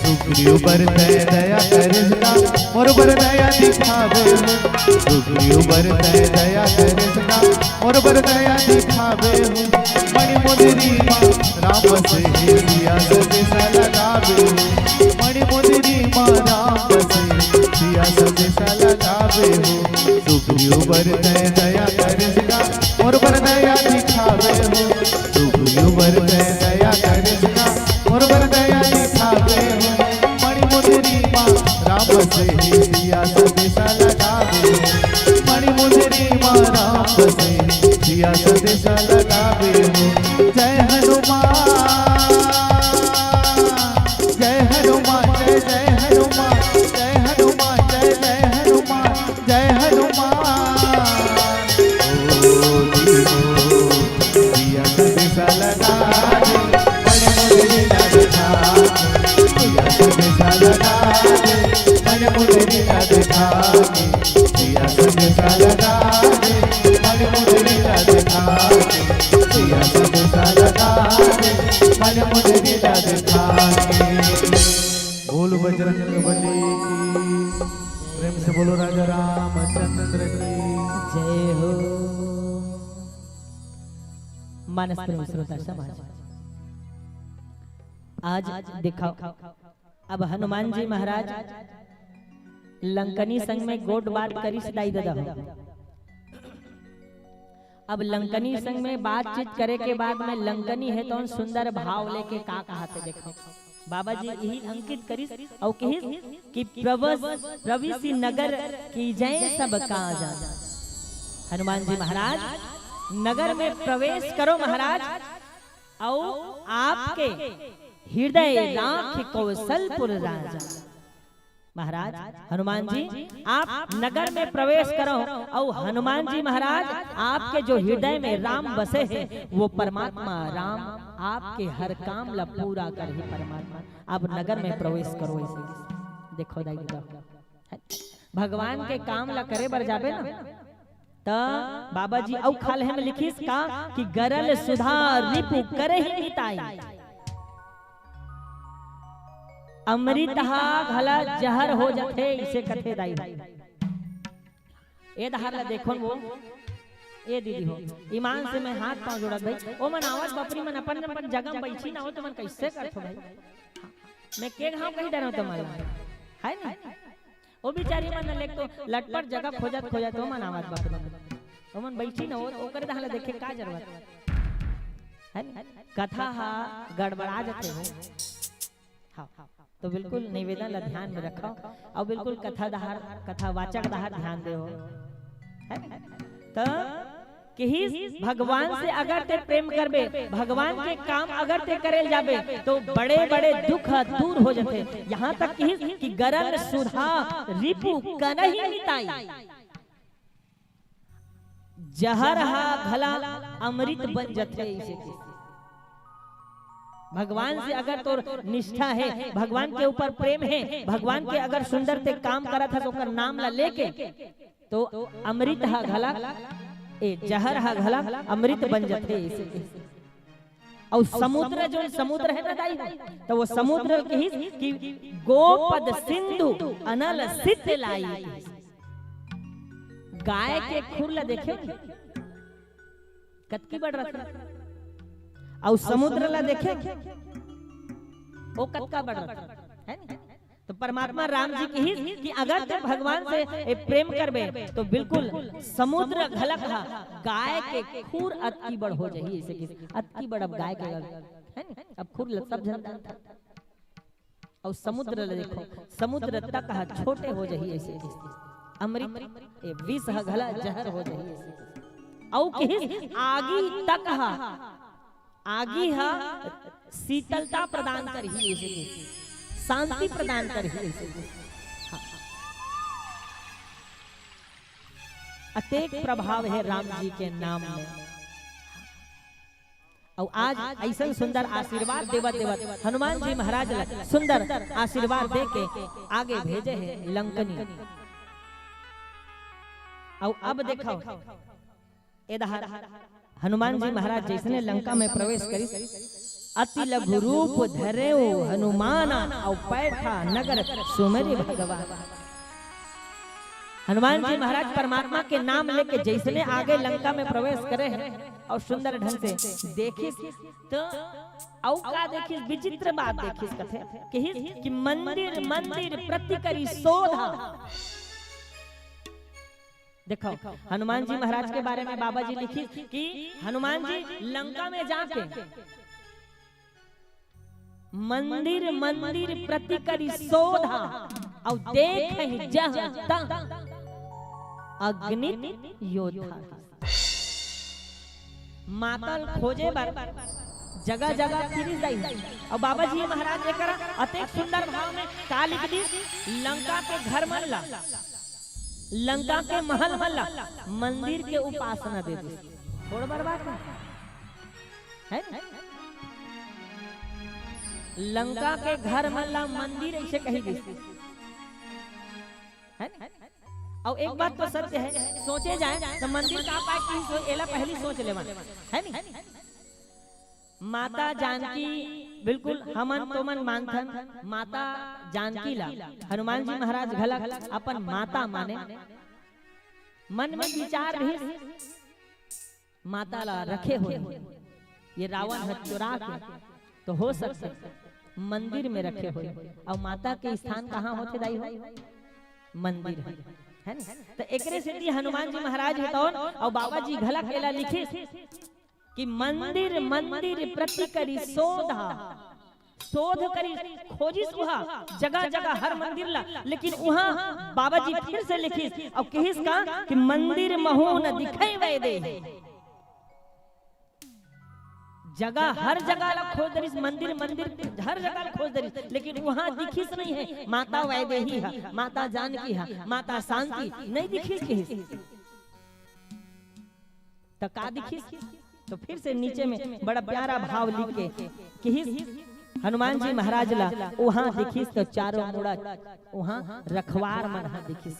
सुग्रीव बर तै दया करिस ना, मोर बर दया दिखावे हो। सुग्रीव बर तै दया करिस ना, मोर बर दया दिखावे हो। मणि मुद्री मा राम बसे हे, सिया संदेशा लगावे हो। मणि मुद्री मा राम बसे, सिया संदेशा लगावे हो। सुग्रीव बर तै दया करिस ना, मोर बर दया दिखावे हो। सुग्रीव बर तै दया करिस ना, मोर बर दया दिखावे हो। मणि मुद्री मा राम बसे हे, सिया संदेशा लगावे हो। मणि मुद्री मा राम बसे हे, सिया संदेशा लगावे हो। जय हनुमान, जय हनुमान, जय जय हनुमान, जय हनुमान, जय जय हनुमान, जय हनुमान। ओ जी हो, सिया संदेशा लगा दे, मणि मुद्री ला दिखा। सिया संदेशा लगा दे, मणि मुद्री ला दिखा। सिया संदेशा लगा दे, मणि मुद्री ला दिखा। सिया संदेशा लगा दे, मणि मुद्री ला दिखा। बोल बजरंग बली की। प्रेम से बोलो राजा रामचंद्र की। जय हो। मानस प्रेम श्रोता समाज, आज देखो, अब हनुमान जी महाराज लंकनी संग में गोठ बात करिस दाई ददा हो। अब लंकनी संग में बातचीत करे के बाद में लंकनी हे तौन सुंदर भाव लेके का कहाथे देखो। बाबा जी यही अंकित करिस अउ कहिस कि प्रवस प्रविसी नगर कीजै सब काज। हनुमान जी महाराज नगर में प्रवेश करो महाराज, अउ आपके हृदय राख कौशलपुर राजा। महाराज, हनुमान जी, आप नगर में प्रवेश करो, और हनुमान जी महाराज आपके जो हृदय में राम बसे हैं, वो परमात्मा राम आपके हर काम ला पूरा करही। परमात्मा, आप नगर में प्रवेश करो। ऐसे देखो दाई, देखो। भगवान के काम ला करे बर जाबे ना, त बाबा जी अउ खाल्हे में लिखिस का कि गरल सुधा रिपु करहि मिताई। अमृत हा घला जहर हो जथे, इसे कथे दाई। ए डहर ला देखो वो, ए दीदी हो, ईमान से मैं हाथ पांव जोड़त भाई, ओ मन आवत बपरी मन अपन अपन जगह में बैठी ना हो, तो मन कैसे करथो भाई? मैं के घाव कही डरो तुम्हारा, है ना? ओ बिचारी मन लेक तो लटपट जगह खोजत खोजत ओ मन आवत बपरी मन, ओ मन बैठी ना हो, ओकर डहर ला देखे का जरूरत है? कथा हा गड़बड़ा जथे हो। हाँ, तो बिल्कुल निवेदन ला ध्यान में रखो, और बिल्कुल कथा डहर, कथावाचक डहर ध्यान देवो, है ना? तो किहिस, भगवान से अगर ते प्रेम करबे, भगवान के काम अगर ते करे जाबे, तो बड़े बड़े दुख दूर हो जथे। यहाँ तक किहिस कि गरल सुधा रिपु करहि मिताई, जहर हा घला अमृत बन जथे। इसे के भगवान से अगर तोर निष्ठा है, भगवान के ऊपर प्रेम है, भगवान के अगर सुंदर ते काम करत हस ओकर नाम ला लेके, तो अमृत हा घला, ए जहर हा घला अमृत बन जथे। इसे के अउ समुद्र, जो समुद्र है ना दाई, तो वो समुद्र किहिस कि गोपद सिंधु अनल सित लाई। गाय के खुर ला देखे, कतकी बड़ रथे, अउ समुद्र ला देखे, वो कतका बड़ रथे, है ना? तो परमात्मा राम जी किहिस कि अगर ते भगवान से ए प्रेम करबे, तो बिल्कुल समुद्र घलक हा गाय के खुर अतकी बड़ हो जही। इसे कि अतकी बड़ अब गाय के, है ना? अब खुर ल सब झन जानता। अउ समुद्र ल देखो, समुद्र तक हा छोटे हो जही। इसे कि अमृत, ए विष हा घला जहर हो जही। इसे कि अउ किहिस आगी तक हा, आगी हा शीतलता प्रदान करही। इसे कि शांति प्रदान करही। इसे कि हाँ। अतेक प्रभाव है राम जी के नाम में। अउ आज ऐसन सुंदर आशीर्वाद देवत देवत हनुमान जी महाराज ला सुंदर आशीर्वाद दे के आगे भेजे हैं लंकनी। अउ अब देखो, ए डहर हनुमान जी महाराज जैसने लंका में प्रवेश करिस, अति लघु रूप धरेउ हनुमाना, अउ पैठा नगर सुमेरि भगवान। हनुमान जी महाराज परमात्मा के नाम लेके जैसने आगे लंका में प्रवेश करे हैं अउ सुंदर ढंग से देखिस, तो अउ का देखिस, विचित्र बात देखिस। कथे किहिस कि मंदिर मंदिर प्रति करी शोधा। देखो, हनुमान जी महाराज के बारे में बाबा जी लिखिस कि हनुमान जी लंका में जाके मंदिर मंदिर प्रति करी शोधा, अउ देखहि जह तह अगणित योद्धा। माता ल खोजे बर जगह जगह फिरिस दाई। अउ बाबा जी महाराज एकरा अतेक सुंदर भाव में का लिख दिस, लंका के घर मन ला, लंका के महल मन ला मंदिर के उपासना दे दिस। छोड़ बर बात है, है ना? लंका के घर मन ला मंदिर ऐसे कही दिस, है ना? अउ एक बात तो सत्य है, सोचे जाए तो मंदिर का पाए कि सो-, एला पहली सोच लेवन, है नी? माता जानकी, बिल्कुल हमन तोमन मानथन, माता जानकी ला हनुमान जी महाराज घलक अपन माता माने। मन में विचार रहिस, माता ला रखे होही, ये रावण ह चुरा के, तो हो सकथे मंदिर में रखे होही। अउ माता के स्थान कहाँ होथे दाई हो? मंदिर है, है ना? तो एकरे सेती हनुमान जी महाराज बतावन अउ बाबा जी घलक एला लिखिस कि मंदिर मंदिर प्रति करी शोधा, शोध करी, खोजिस उहा जगह जगह हर मंदिर ला, लेकिन उहा बाबा जी फिर से लिखिस अउ किहिस का कि मंदिर महू न दिखै वै देहि। जगह, हर जगह ला खोज डरिस, मंदिर, मंदिर, हर जगह ला खोज डरिस, लेकिन वहां दिखिस नहीं हे माता वैदेही हा, माता जानकी हा, माता शांति नहीं दिखिस किहिस। त का दिखिस? तो फिर से नीचे में बड़ा प्यारा भाव लिख के किहिस, हनुमान जी महाराज ला वहां दिखिस तो चारों मुड़ा वहां रखवार मन हा दिखिस।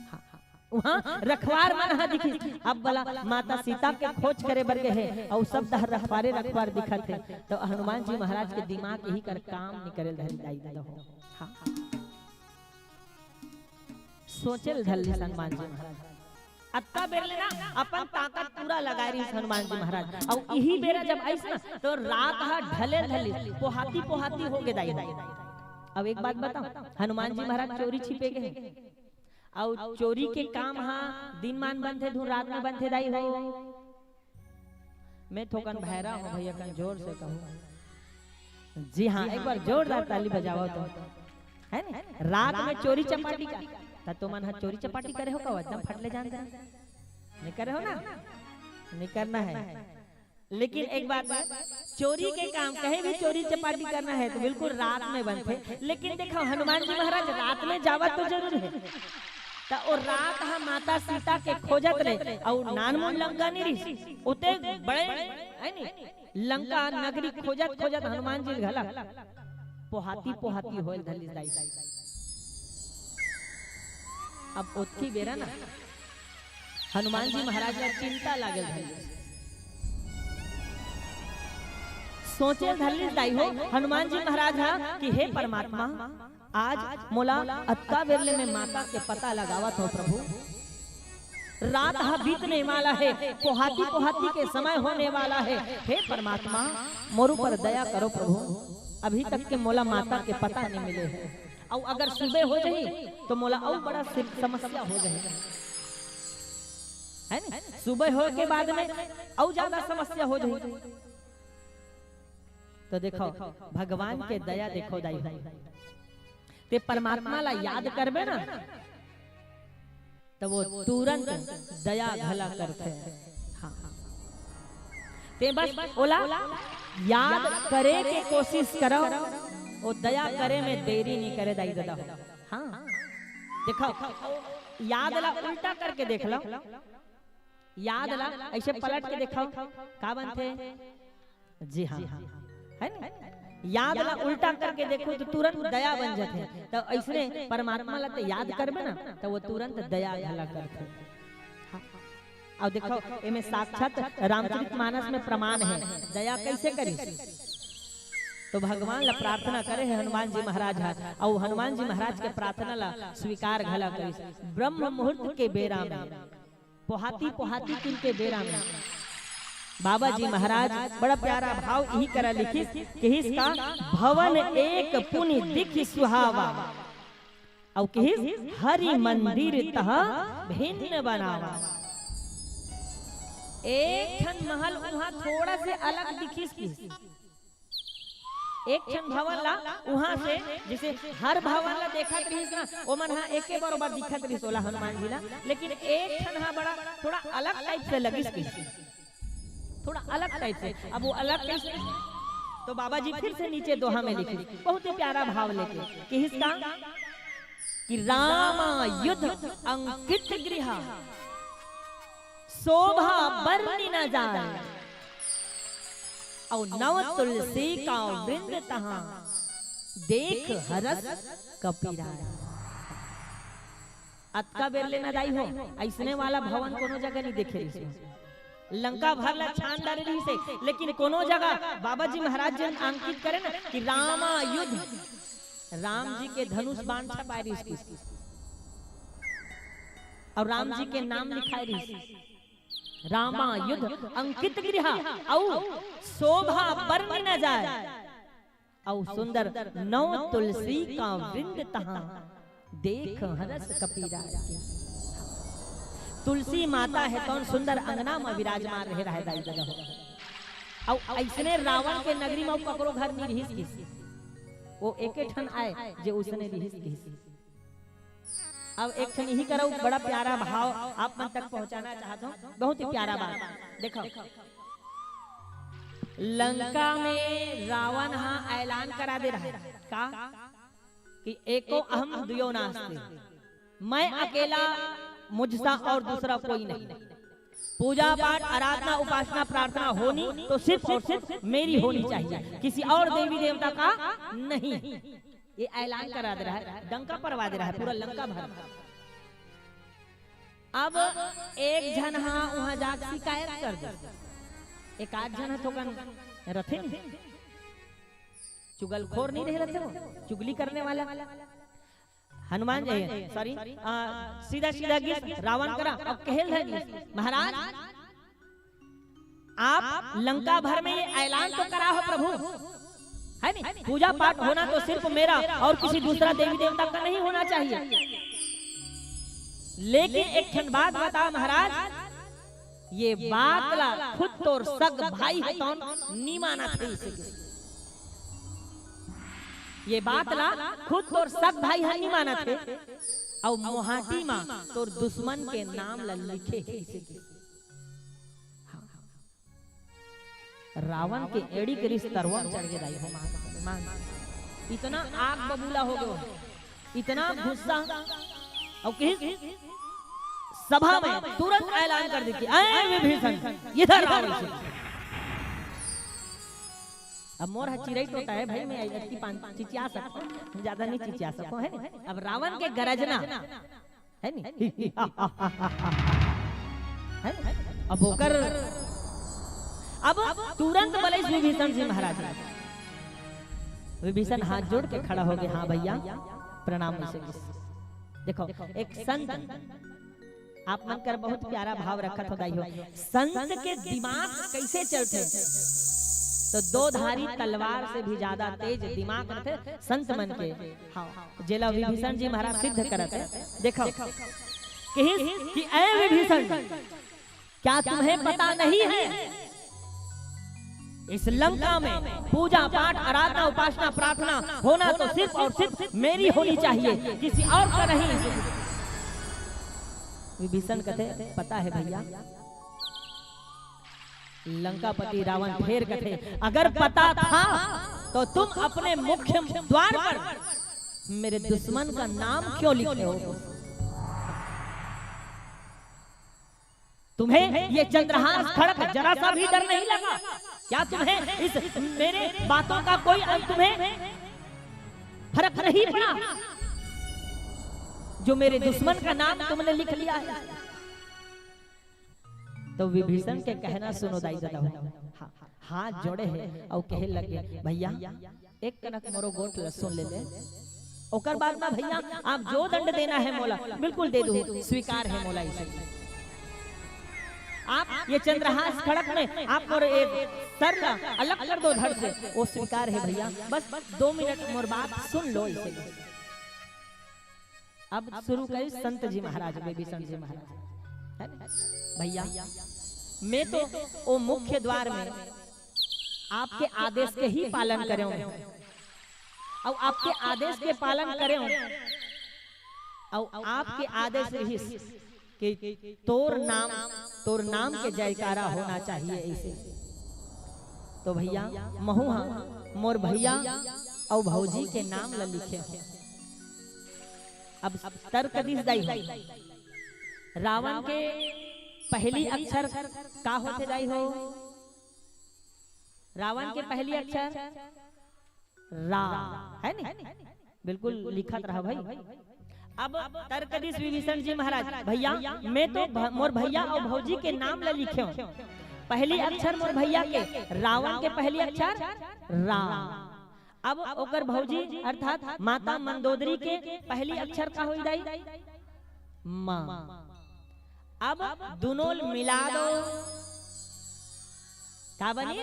हाँ, हाँ। वहां रखवार मन हा दिखिस। अब बोला माता सीता के खोज करे बर गे हे, अउ सब डहर रखवारे रखवार दिखत हे, तो हनुमान जी महाराज के दिमाग यही कर काम निकरे धरी दाई ददा हो। हाँ। सोचे ल धर लिस हनुमान जी महाराज। अत्ता बेर ले ना अपन ताकत पूरा लगा रिस हनुमान जी महाराज। अउ इही बेरा जब आइस ना, तो रात हा ढले ढलिस, पोहाती पोहाती हो गे दाई। अब एक बात बताओ, हनुमान जी महाराज चोरी छिपे गे हे, अउ चोरी के काम हा दिन मान बनथे, धुन रात में बनथे दाई हो। मैं थोकन भैरा हूँ भैया, कन जोर से कहूँ। जी हाँ, एक बार जोरदार ताली बजावा तो, है नी? रात में चोरी चपाटी का, त तुमन हा चोरी चपाटी करे हो का? एकदम फट ले जान दे। नहीं करे हो ना? नहीं करना है। लेकिन एक बात, चोरी के काम कहीं भी चोरी चपाटी करना है तो बिल्कुल रात में बनथे। लेकिन देखो हनुमान जी महाराज रात में जावत तो जरूर हे, त ओ रात हा माता सीता के खोजत रहे, अउ नानमुन लंका नहीं रहिस, ओते बड़े है नी लंका नगरी खोजत खोजत हनुमान जी घला पोहाती पोहाती होए ल धर लिस दाई। अब ओतकी बेरा ना हनुमान जी महाराज ला चिंता लागे ल धर लिस। सोचे ल धर लिस दाई हो हनुमान जी महाराज हा कि हे परमात्मा, आज मोला अतका बेर ले मैं माता के पता लगावत हूँ प्रभु, रात हा बीतने वाला है, पोहाती पोहाती के समय होने वाला है। हे परमात्मा, मोर ऊपर दया करो प्रभु, अभी तक के मोला माता के पता नहीं मिले है, अउ अगर सुबह हो जाही तो मोला अउ बड़ा सि-, समस्या हो जाही, है ना? सुबह होए के बाद में अउ ज्यादा समस्या हो जाही। तो देखो, भगवान के दया देखो दाई हो, ते परमात्मा ला याद करबे ना, त वो तुरंत दया घला करथे। हाँ। ते बस ओला याद करे के कोशिश करो, वो दया करे में देरी नहीं करे दाई ददा हो। हाँ। देखो, याद ला उल्टा करके देख लो, याद ला ऐसे पलट के देखो, का बनथे? जी हाँ, है ना? याद ला उल्टा करके देखो तो तुरंत दया बन जाथे। तो ऐसने परमात्मा ला तो याद करबे ना, तो वो तुरंत दया घला करथे। हाँ। अब देखो, एमे साक्षात रामचरित मानस में प्रमाण है, दया कैसे करिस? तो भगवान ला प्रार्थना करे हे हनुमान जी महाराज हा, अउ हनुमान जी महाराज के प्रार्थना ला स्वीकार घला करिस। ब्रह्म मुहूर्त के बेरा में, पोहाती पोहाती दिन के बेरा में बाबा जी महाराज बड़ा प्यारा भाव इही करा लिखिस, किहिस का, भवन एक पुनि दिखि सुहावा, अउ किहिस, हरि मंदिर तह भिन्न बनावा। एक ठन महल उहाँ थोड़ा से अलग दिखिस, किहिस। एक ठन भवन ला उहाँ से, जैसे हर भवन ला देखत रहिस ना, ओमन हा एके बरोबर दिखत रहिस ओला हनुमान जी ला, लेकिन एक ठन हा बड़ा थोड़ा अलग टाइप से लगिस, किहिस, थोड़ा अलग टाइप से। अब वो अलग कैसे? तो बाबा जी फिर से नीचे दोहा में लिखिस, बहुत ही प्यारा भाव लेके, किहिस का कि रामायुध अंकित गृहा, शोभा बरनि न जाय, अउ नव तुलसी का वृंद तहाँ, देख हरस कपि राय। अतका बेर ले ना दाई हो, अइसने वाला भवन कोनो जगह नहीं देखे रहिस। लंका भर ला छान डारे रहिस हे, लेकिन कोनो जगह बाबा जी महाराज जी अंकित करे ना कि रामायुध, राम जी के धनुष बाण छपाए रहिस, अउ राम जी के नाम लिखाए रहिस, रामायुध अंकित गृहा, अउ शोभा बरनि न जाय, अउ सुंदर नौ तुलसी का वृंद तहाँ, देख हरस कपि राय। तुलसी माता हे तौन सुंदर अंगना म विराजमान रहे, रहे दाई ददा हो। अउ अइसने रावण के नगरी म ककरो घर नहीं रहिस, किहिस। वो एके ठन आय जे उसने रहिस, किहिस। अब एक ठन इही करा बड़ा प्यारा भाव आप मन तक पहुंचाना चाहत हूँ, बहुत ही प्यारा बात। देखो, लंका में रावण हा ऐलान करा दे रहा है का कि एको अहम द्वियो नास्ति, मैं अकेला, मुझसा और दूसरा कोई नहीं। पूजा पाठ, आराधना, उपासना, प्रार्थना होनी तो सिर्फ और सिर्फ मेरी होनी चाहिए, किसी और देवी देवता का नहीं। ये ऐलान करा दे रहा है, डंका परवा दे रहा है पूरा लंका भर। अब एक झन हा वहां जाके शिकायत कर दे, एक आध झन हा थोकन रथे नहीं, चुगलखोर नहीं रहे रथे वो, चुगली करने वाला। हनुमान जी, सॉरी, आ, सीधा सीधा गिस रावण करा, अब कहेल है गिस, महाराज, आप लंका भर में ये ऐलान तो करा हो प्रभु, है नहीं, पूजा पाठ होना तो सिर्फ मेरा और किसी दूसरा देवी देवता का नहीं होना चाहिए। लेकिन एक ठन बात बता महाराज, ये बात ला खुद तोर सग भाई है तौन नी मानत हे इसे किसी। ये बात ला खुद तोर सग भाई है नी मानत हे, अउ मोहाटी मा तोर दुश्मन के नाम ला लिखे हे इसे किसी। रावण के एड़ी के रिस तरवा म चढ़ गे दाई हो मां, मां। इतना आग बबूला हो गयो, इतना गुस्सा। अउ किस सभा में तुरंत ऐलान कर दी कि "ऐ विभीषण, इधर आओ।" अब मोर हा चिरई टोटा है भाई, मैं अतकी पान चिचिया सकूं, ज्यादा नहीं चिचिया सकूं, है नी? अब रावण के गरजना है नी? है नी? अब ओकर, अब तुरंत बोले विभीषण जी महाराज, विभीषण हाथ जोड़ के खड़ा हो गए, "हाँ भैया, प्रणाम।" ऐसे किस-, देखो, एक संत, आप मन कर बहुत प्यारा भाव रखत हो दाई हो, संत के दिमाग कैसे चलथे, तो दो धारी तलवार से भी ज्यादा तेज दिमाग रथे संत मन के। हाँ, जेला विभीषण जी महाराज सिद्ध करत हे। देखो, किहिस कि "ऐ विभीषण, क्या तुम्हें पता नहीं है, इस लंका में पूजा पाठ, आराधना, उपासना, प्रार्थना होना तो सिर्फ और सिर्फ मेरी होनी चाहिए, किसी और का नहीं।" विभीषण कथे, "पता है भैया।" लंकापति रावण फेर कथे, "अगर पता था तो तुम अपने मुख्य द्वार पर मेरे दुश्मन का नाम क्यों लिखे हो? तुम्हें ये चंद्रहास खड़ग जरा सा भी डर नहीं लगा? क्या तुम्हें इस मेरे बातों का कोई अंत, तुम्हें फर्क नहीं पड़ा जो मेरे दुश्मन का नाम तुमने लिख लिया है?" तो विभीषण के कहना सुनो दाई ददा हो। हाँ, हाथ जोड़े हे अउ कहे लगे, "भैया, एक कनक मोरो गोठ ल सुन ले ले। ओकर बाद ना भैया, आप जो दंड देना है मोला, बिल्कुल दे दू, स्वीकार है मोला इसे। आप ये चंद्रहास खड़ग में आप मोर एक सर ला अलग कर दो धड़ से, वो स्वीकार है भैया। बस दो मिनट मोर बात सुन लो इसे।" अब शुरू करी संत जी महाराज, विभीषण जी महाराज, है ना? "भैया, मैं तो वो मुख्य द्वार में आपके आदेश के ही पालन करे हूँ, अउ आपके आदेश के पालन करे हूँ, अउ आपके आदेश रहिस कि तोर नाम, तोर नाम के जयकारा होना चाहिए।" ऐसे तो भैया, महू हा मोर भैया अउ भौजी के नाम ल लिखे हूँ। अब तर्क दिस दाई हो, रावण के पहली अक्षर का होथे दाई हो? रावण के पहली अक्षर रा, है नी? बिल्कुल लिखत रहा भाई। अब तर्क दिस विभीषण जी महाराज, "भैया, मैं तो भ-, मोर भैया अउ भौजी के नाम ल लिखे हूँ, पहली अक्षर मोर भैया के, रावण के पहली अक्षर रा।" अब ओकर भौजी अर्थात माता मंदोदरी के पहली अक्षर का होई दाई? माँ। अब दुनों ल मिला दो, का बनी?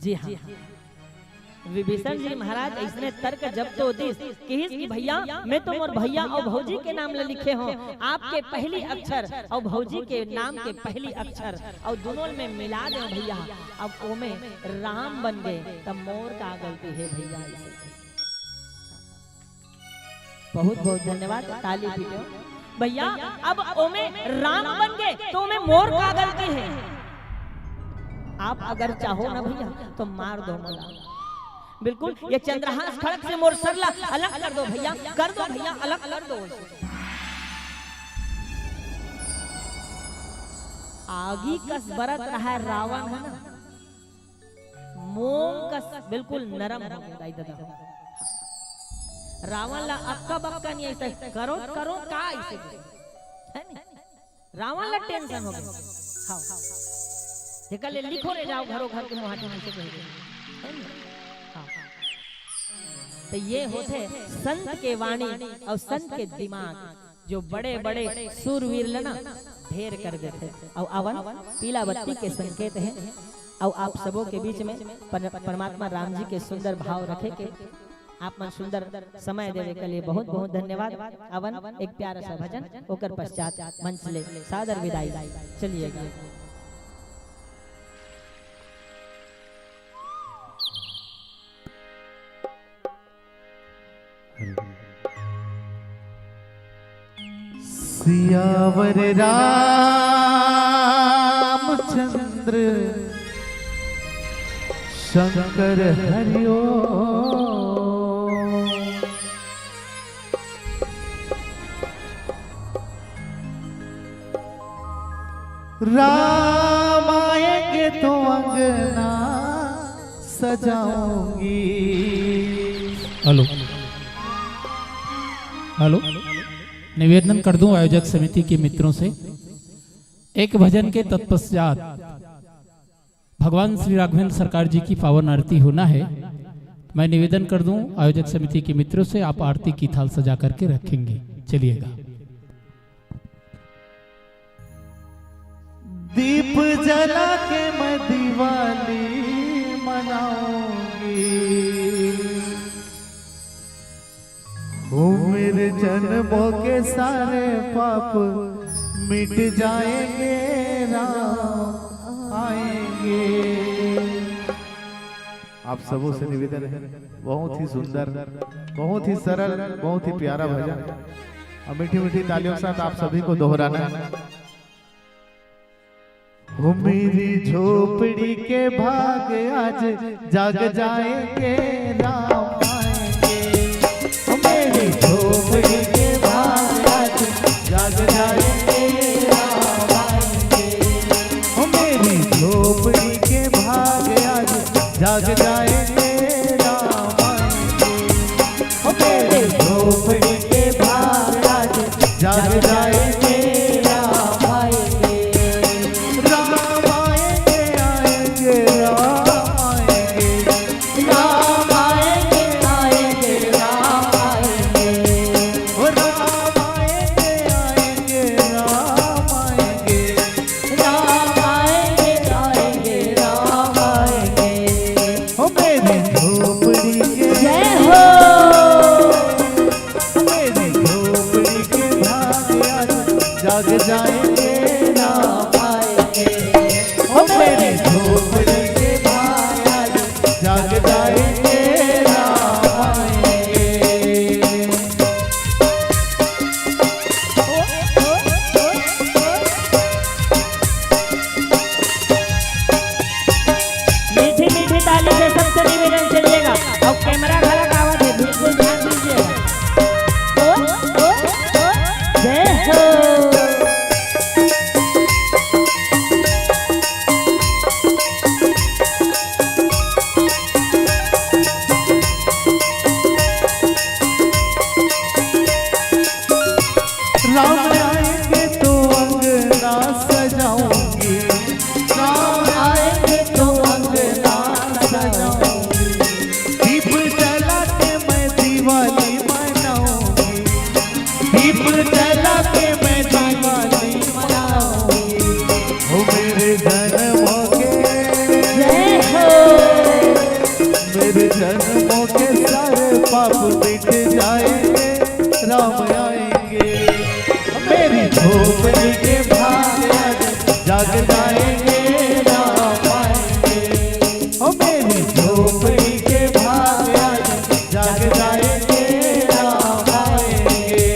जी हाँ। विभीषण जी महाराज अइसने तर्क जब तो दिस, किहिस कि "भैया, मैं तो मोर भैया अउ भौजी के नाम ल लिखे हूँ, आपके पहली अक्षर अउ भौजी के नाम के पहली अक्षर अउ दुनों में मिला दे भैया, अब ओमे राम बन गए, तब मोर का गलती है भैया?" बहुत बहुत धन्यवाद, ताली पीटो। भैया, अब ओमे राम बन गए, तो ओमे मोर का गलती है? आप अगर चाहो ना भैया तो मार दो मोला। बिल्कुल, ये चंद्रहास खड़ग से मोर सर ला अलग कर दो भैया, कर दो भैया, अलग कर दो। आगी कस बरत रहा है रावण, है ना, मोम कस बिल्कुल नरम हो गया दाई ददा। रावण ला अक्का बक्का नहीं ऐसे करो, करो का ऐसे, है नहीं? रावण ला टेंशन हो गया। हाँ, जेकर ले लिखो रे जाओ घरो घर के मुहाटी में से कह दे। है ना? हाँ। तो ये होते संत के वाणी और संत के दिमाग, जो बड़े बड़े सूरवीर लना ढेर कर देते। और अवन पीला बत्ती के संकेत है। और आप सबों के बीच में पर-, परमात्मा राम जी के सुंदर भाव रखे के आप मन सुंदर समय देवे के लिए बहुत बहुत धन्यवाद। अवन एक प्यारा सा भजन, ओकर पश्चात मंच ले सादर विदाई। चलिएगा। सियावर रामचंद्र शंकर हरिओ। राम आएंगे तो अंगना सजाऊंगी। Hello, hello. निवेदन कर दूं आयोजक समिति के मित्रों से, एक भजन के तत्पश्चात भगवान श्री राघवेंद्र सरकार जी की पावन आरती होना है। मैं निवेदन कर दूं आयोजक समिति के मित्रों से, आप आरती की थाल सजा करके रखेंगे। चलिएगा। दीप जला के मैं दिवाली मनाऊंगी। ओ मेरे जन्मों के सारे पाप मिट जाएंगे, राम आएंगे। आप सबों से निवेदन है, बहुत ही सुंदर, बहुत ही सरल, बहुत ही प्यारा भजन। और मीठी मीठी तालियों के साथ आप सभी को दोहराना है। हो मेरी झोपड़ी के भाग आज जाग जाएंगे, राम आएंगे। हो मेरी झोपड़ी के भाग आज जाग जाएंगे, राम आएंगे। हो मेरी झोपड़ी के भाग आज जाग जाएंगे, राम आएंगे। हो मेरी झोपड़ी के भाग आज जाग जाएंगे, राम आएंगे। राम आएंगे, आएंगे, राम आएंगे। राम आएंगे, आएंगे, राम आएंगे। ओ राम आएंगे, आएंगे, राम आएंगे। राम आएंगे, आएंगे, राम आएंगे। ओ मेरी झोपड़ी के जय हो। मेरी झोपड़ी के भाग आज जाग जाएंगे, राम आएंगे। ओ मेरी झोपड़ी के भाग आज जाग जाएंगे, राम आएंगे। मीठी मीठी ताली से सबसे निवेदन, चलिएगा। और कैमरा घला आवत है, बिल्कुल ध्यान दीजिएगा। ओ, ओ, ओ, जय हो। राम आएंगे तो अंगना सजाऊंगी, राम आएंगे तो अंगना सजाऊंगी। दीप जला के मैं दिवाली मनाऊंगी, दीप जला के मैं दिवाली मनाऊंगी। ओ मेरे जन्मों के, जय हो। मेरे जन्मों के सारे पाप मिट जाएंगे, राम आएंगे। मेरी झोपड़ी के भाग आज जाग जाएंगे, राम आएंगे। ओ मेरी झोपड़ी के भाग आज जाग जाएंगे, राम आएंगे।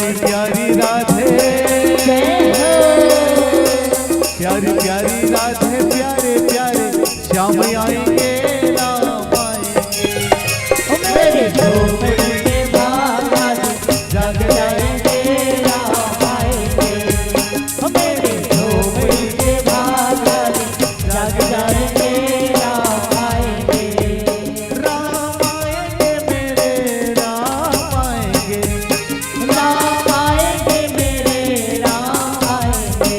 प्यारी राधे, प्यारी प्यारी राधे, प्यारे प्यारे श्याम आएंगे, राम आएंगे। ओ मेरे झोपड़ी के बाहर जाग जाएंगे, राम आएंगे। ओ मेरे झोपड़ी के बाहर जाग जाएंगे, राम आएंगे। राम आएंगे, मेरे राम आएंगे। राम आएंगे, मेरे राम आएंगे।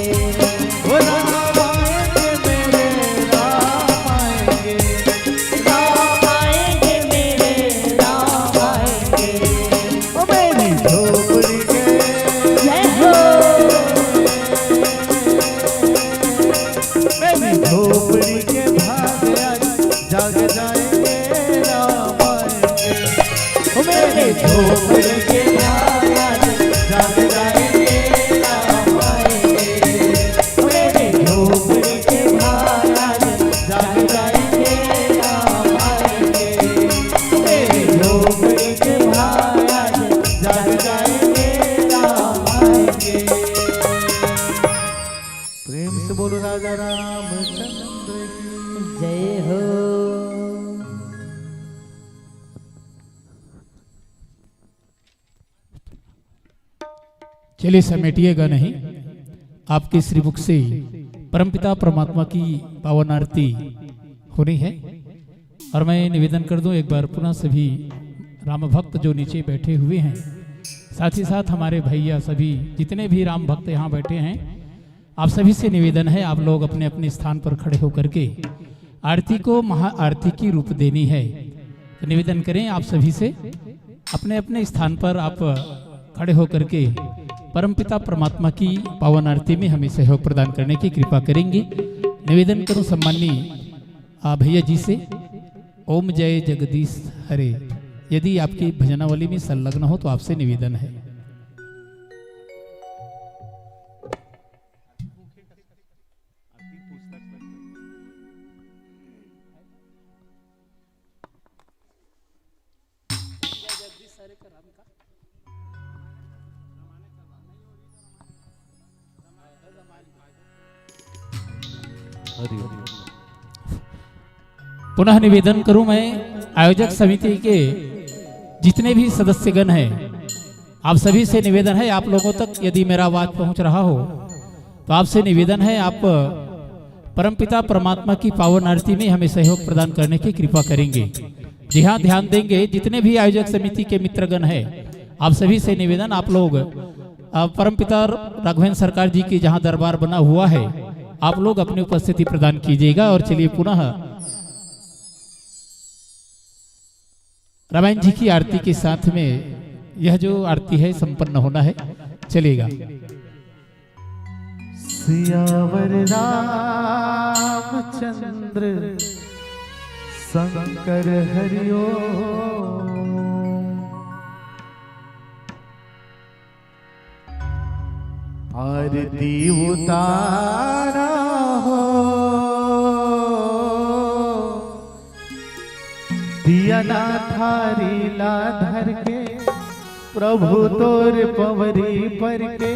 ओ राम आएंगे, मेरे राम आएंगे। राम आएंगे, मेरे राम आएंगे। ओ मेरी झोपड़ी के, जय हो। मेरी झोपड़ी के भाग आज जाग जाएंगे, राम आएंगे। ओ मेरी झोपड़ी के भाग आज जाग जाएंगे, राम आएंगे। ओ मेरी झोपड़ी के भाग आज जाग जाएंगे, राम आएंगे। ओ मेरी झोपड़ी के भाग आज जाग जाएंगे, राम आएंगे। प्रेम से बोलो राजा रामचंद्र की। जय हो। चलिए, समेटिएगा नहीं, आपके श्रीमुख से परमपिता परमात्मा की पावन आरती होनी है। और मैं निवेदन कर दूं एक बार पुनः सभी राम भक्त जो नीचे बैठे हुए हैं, साथ ही साथ हमारे भैया सभी जितने भी राम भक्त यहाँ बैठे हैं, आप सभी से निवेदन है, आप लोग अपने अपने स्थान पर खड़े होकर के आरती को महा आरती की रूप देनी है। तो निवेदन करें आप सभी से, अपने अपने स्थान पर आप खड़े होकर के परमपिता परमात्मा की पावन आरती में हमें सहयोग प्रदान करने की कृपा करेंगे। निवेदन करूं सम्माननीय, आ, भैया जी से, ओम जय जगदीश हरे। यदि आपकी भजनावली में संलग्न हो तो आपसे निवेदन है। पुनः निवेदन करूं मैं, आयोजक समिति के जितने भी सदस्यगण हैं, आप सभी से निवेदन है, आप लोगों तक यदि मेरा आवाज पहुंच रहा हो तो आपसे निवेदन है, आप परमपिता परमात्मा की पावन आरती में हमें सहयोग प्रदान करने की कृपा करेंगे। जी हाँ, ध्यान देंगे, जितने भी आयोजक समिति के मित्रगण हैं, आप सभी से निवेदन, आप लोग, अ, परमपिता राघवेंद्र सरकार जी की जहाँ दरबार बना हुआ है, आप लोग अपनी उपस्थिति प्रदान कीजिएगा। और चलिए, पुनः रामायण जी की आरती के साथ में यह जो आरती है, संपन्न होना है। चलिएगा। सियावर रामचंद्र शंकर हरिओम। आरती उतारा हो, दिया ना थारी ला धर के, प्रभु तोर पवरी पर के,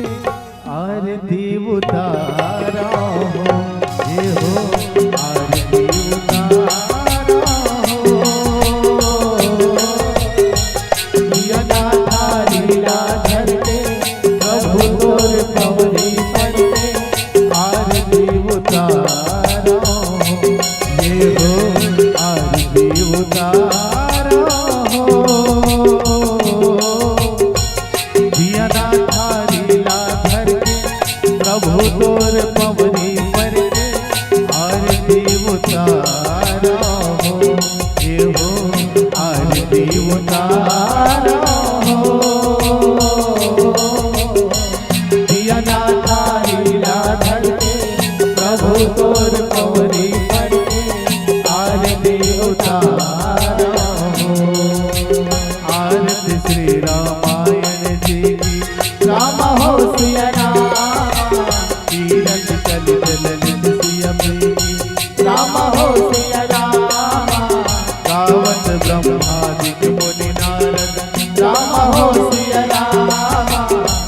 आरती उतारा हो, ये हो, आरती उतारा हो। दिया ना थारी ला धर के, प्रभु तोर पवरी पर के, आरती उतारा हो, ये हो, आरती उतारा हो। दिया ना थारी ला धर के, प्रभु तोर पवरी पर के, आरती उतारा हो, ये हो, आरती उतारा हो। दिया ना थारी ला धर के, प्रभु तोर पवरी पर के, आरती उतारा हो। आरती श्री रामायण जी की, राम हो सिया राम, तीरथ चल चल नित सिया प्रेमी। राम हो सिया राम, गावत ब्रह्मादिक मुनि नारद। राम हो सिया राम,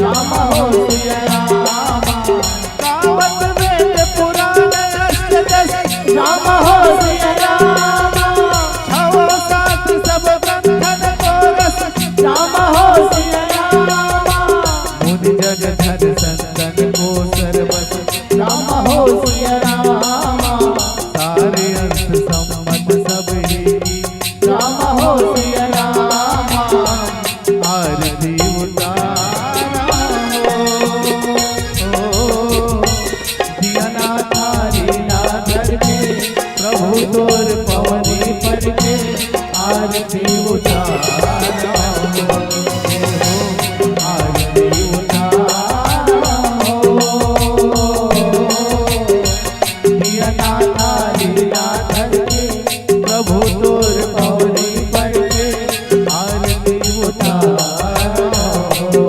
राम हो सिया राम। गावत वेद पुराण अष्ट दस। राम हो सिया राम। छव सात सब बंधन को रस। राम हो सिया राम। मुनि जन धन संतन को सरबस। राम हो सिया राम। सारे अंश सम्मत सब ही। राम हो सिया राम। आरती उतारा हो। दिया ना थारी ना धरती, प्रभु तोर पवनी पर के। आरती उतारा हो, आरती उतारा हो। दिया ना थारी ना धरती, प्रभु तोर पवनी पर के। आरती उतारा हो।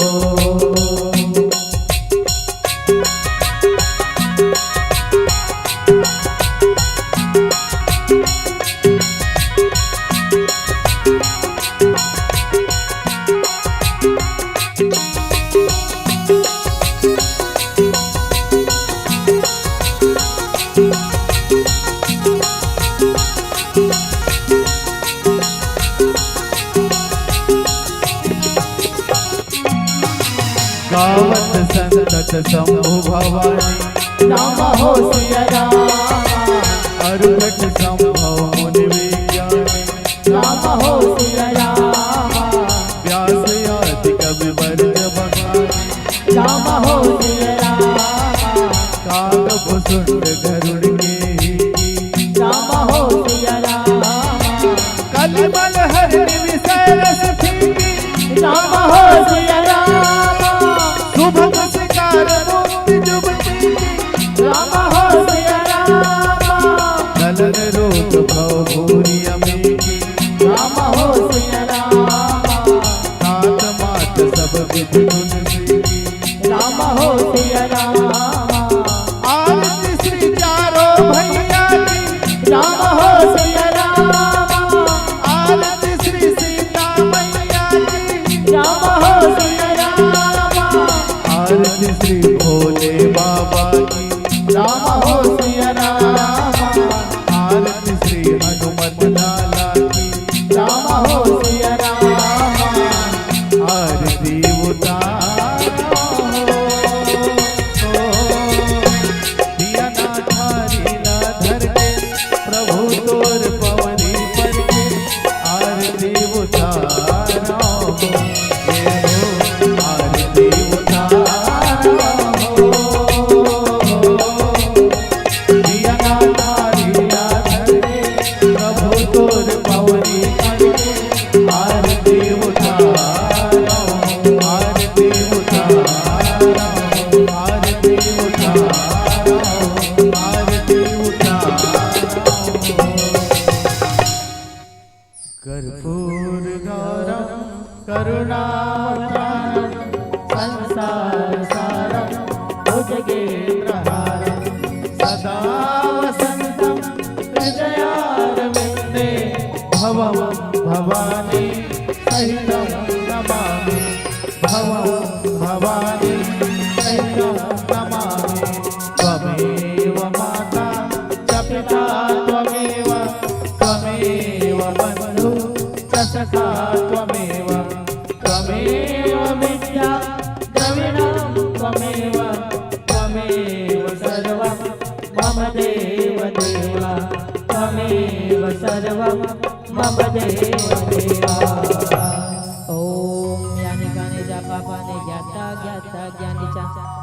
गावत संतत शंभु भवानी। राम हो सिया राम। अरुघट संभव मुनि विज्ञानी। राम हो सिया राम। व्यास आदि कवि वर जब गानी। राम हो सिया राम। काग भुसुंड गरुड़ के ही। राम हो सिया राम। कलिमल हरिण विषय रस फीकी। राम हो सिया राम। सुभग शिकार मुक्ति जुगति की। राम हो सिया राम। गलन रोग भव भूरि अमी की। राम हो सिया राम। तात मात सब विधि गुण सीखी। राम हो सिया राम। आरती श्री चारों भैया की। राम हो सिया राम। आरती श्री सीता मैया की। राम हो सिया राम। आरती श्री भोले बाबा की। राम हो सिया राम। आरती श्री हनुमत लाला की। राम हो सिया राम। आरती उतारो हो। दिया ना थारी ना धर के, प्रभु तोर पवनी पर के। आरती उतारो हो। ये हो आरती उतारो हो। दिया ना थारी ना धर के, प्रभु तोर पवनी पर के। आरती उतारो, आरती उतारो, आरती उतारो, आरती उतारो। कर्पूर गौरम करुणावतारम संसार सारम भुजगेंद्रहारम सदा वसंतम हृदयारविंदे भवम भवानी सहितं नमामि। भवं भवानी सहितं नमामि। त्वमेव माता च पिता त्वमेव, त्वमेव बन्धु च सखा त्वमेव, त्वमेव विद्या द्रविणं त्वमेव, त्वमेव सर्वं मम देव देव, त्वमेव सर्वं मम देव देवा। ओम यानि कानि च पापानि ज्ञाता ज्ञाता ज्ञानि च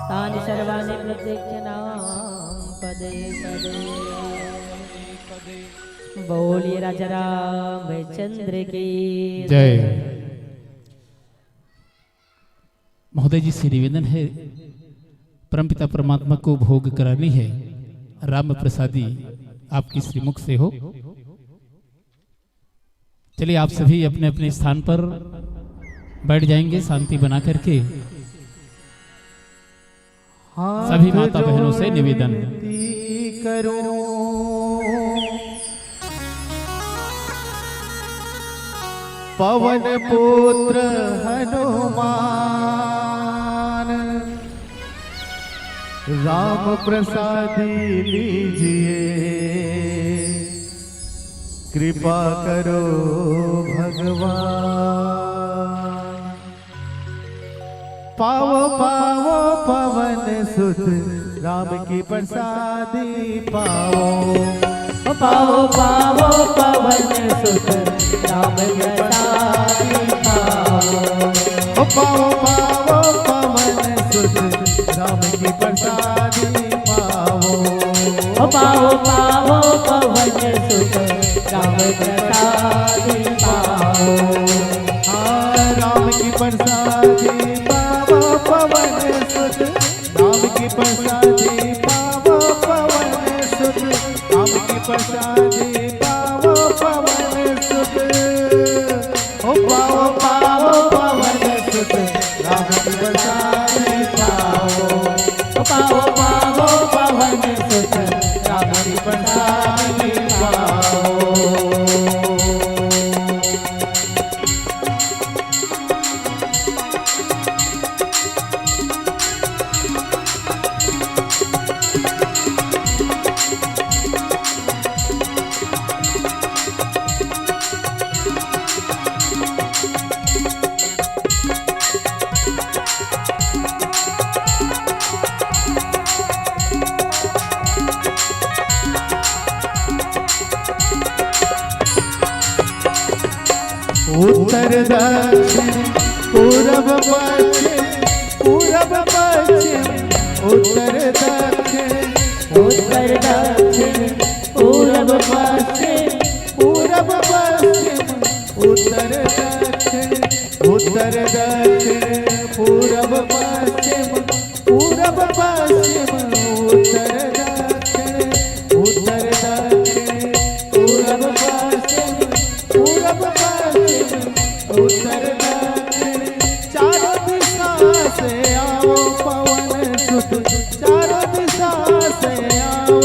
तानि सर्वाणि प्रत्यक्षणां पदे पदे। बोलिए राजा रामचंद्र की जय। महोदय जी से निवेदन है, परमपिता परमात्मा को भोग करानी है, राम प्रसादी आपकी श्रीमुख से हो। चलिए, आप सभी अपने अपने स्थान पर बैठ जाएंगे शांति बना करके। सभी माता बहनों से निवेदन। करूं पवन पुत्र हनुमान, राम प्रसादी लीजिए, कृपा करो भगवान। पावो पावो पवन सुत, राम की प्रसादी पावो। पावो पावो पवन सुत, राम की प्रसादी पावो। पावो पावो पवन सुत, राम की प्रसादी पावो। पावो पावो पवन सुत, राम की प्रसादी पावो। हाँ, राम की प्रसादी पावो पवन सुत, राम की प्रसादी पावो पवन सुत, राम की प्रसादी पावो पवन सुत। ओ पावो पावो पवन सुत, राम की प्रसादी पावो। ओ पावो पावो पवन सुत, राम की प्रसादी पावो। उत्तर दक्षिण पूरब पश्चिम, पूरब पश्चिम, उत्तर दक्षिण, उत्तर दक्षिण, पूरब पश्चिम, पूरब पश्चिम, उत्तर दक्षिण, उत्तर दक्षिण, पूरब पश्चिम, पूरब पश्चिम, उत्तर दक्षिण, उत्तर दक्षिण, पूरब पश्चिम, पूरब पश्चिम, उत्तर दक्षिण, चारों दिशा से आओ पवन सुत, चारों दिशा से आओ,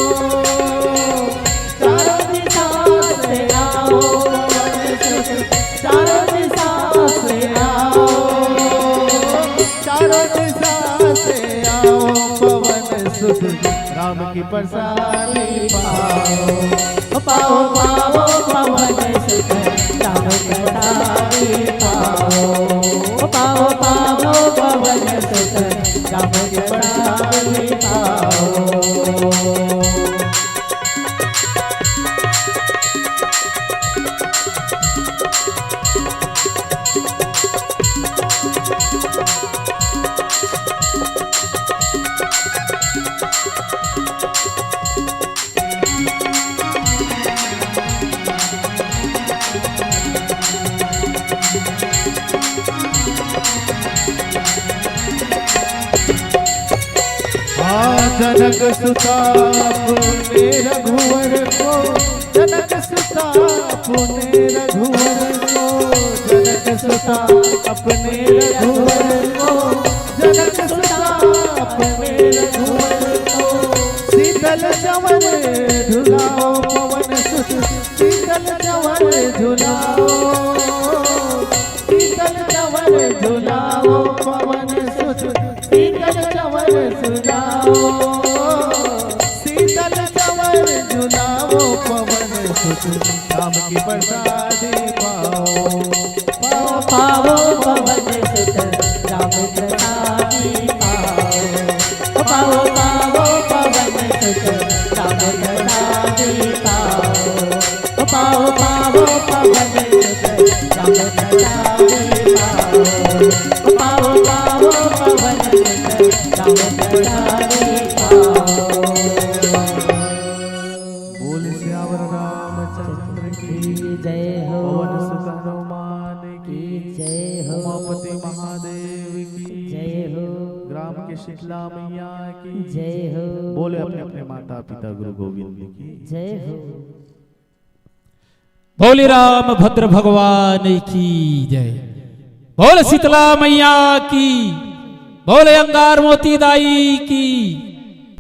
चारों दिशा से आओ पवन सुत, चारों दिशा से आओ, चारों दिशा से आओ पवन सुत, राम की प्रसादी पाओ। पाओ पाओ पवन सुत, राम प्रसादी पाओ। पाओ पाओ पवन सुत, राम प्रसादी पाओ। हाँ, जनक सुता अपने रघुवर को, जनक सुता अपने रघुवर को, जनक सुता अपने रघुवर को, जनक सुता अपने रघुवर को, शीतल चंवर झुलाओ पवन सुत, शीतल चंवर झुलाओ, शीतल चंवर झुलाओ पवन सुत, शीतल चंवर झुलाओ, शीतल चंवर झुलाओ पवन सुत, राम की प्रसादी पाओ। पाओ पाओ पवन सुत, राम प्रसादी पाओ। पाओ पाओ पवन सुत, राम प्रसादी पाओ। पाओ पाओ पवन सुत, राम प्रसादी पाओ। पाओ पाओ पवन सुत, राम प्रसादी पाओ। बोल सियावर रामचंद्र की जय हो। पवन सुत हनुमान की जय हो। उमापति महादेव की जय हो। ग्राम के शीतला मैया की जय हो। बोले अपने अपने माता पिता गुरु गोविंद की जय हो। बोले राम भद्र भगवान की जय। बोल शीतला मैया की। बोले अंगार मोती दाई की।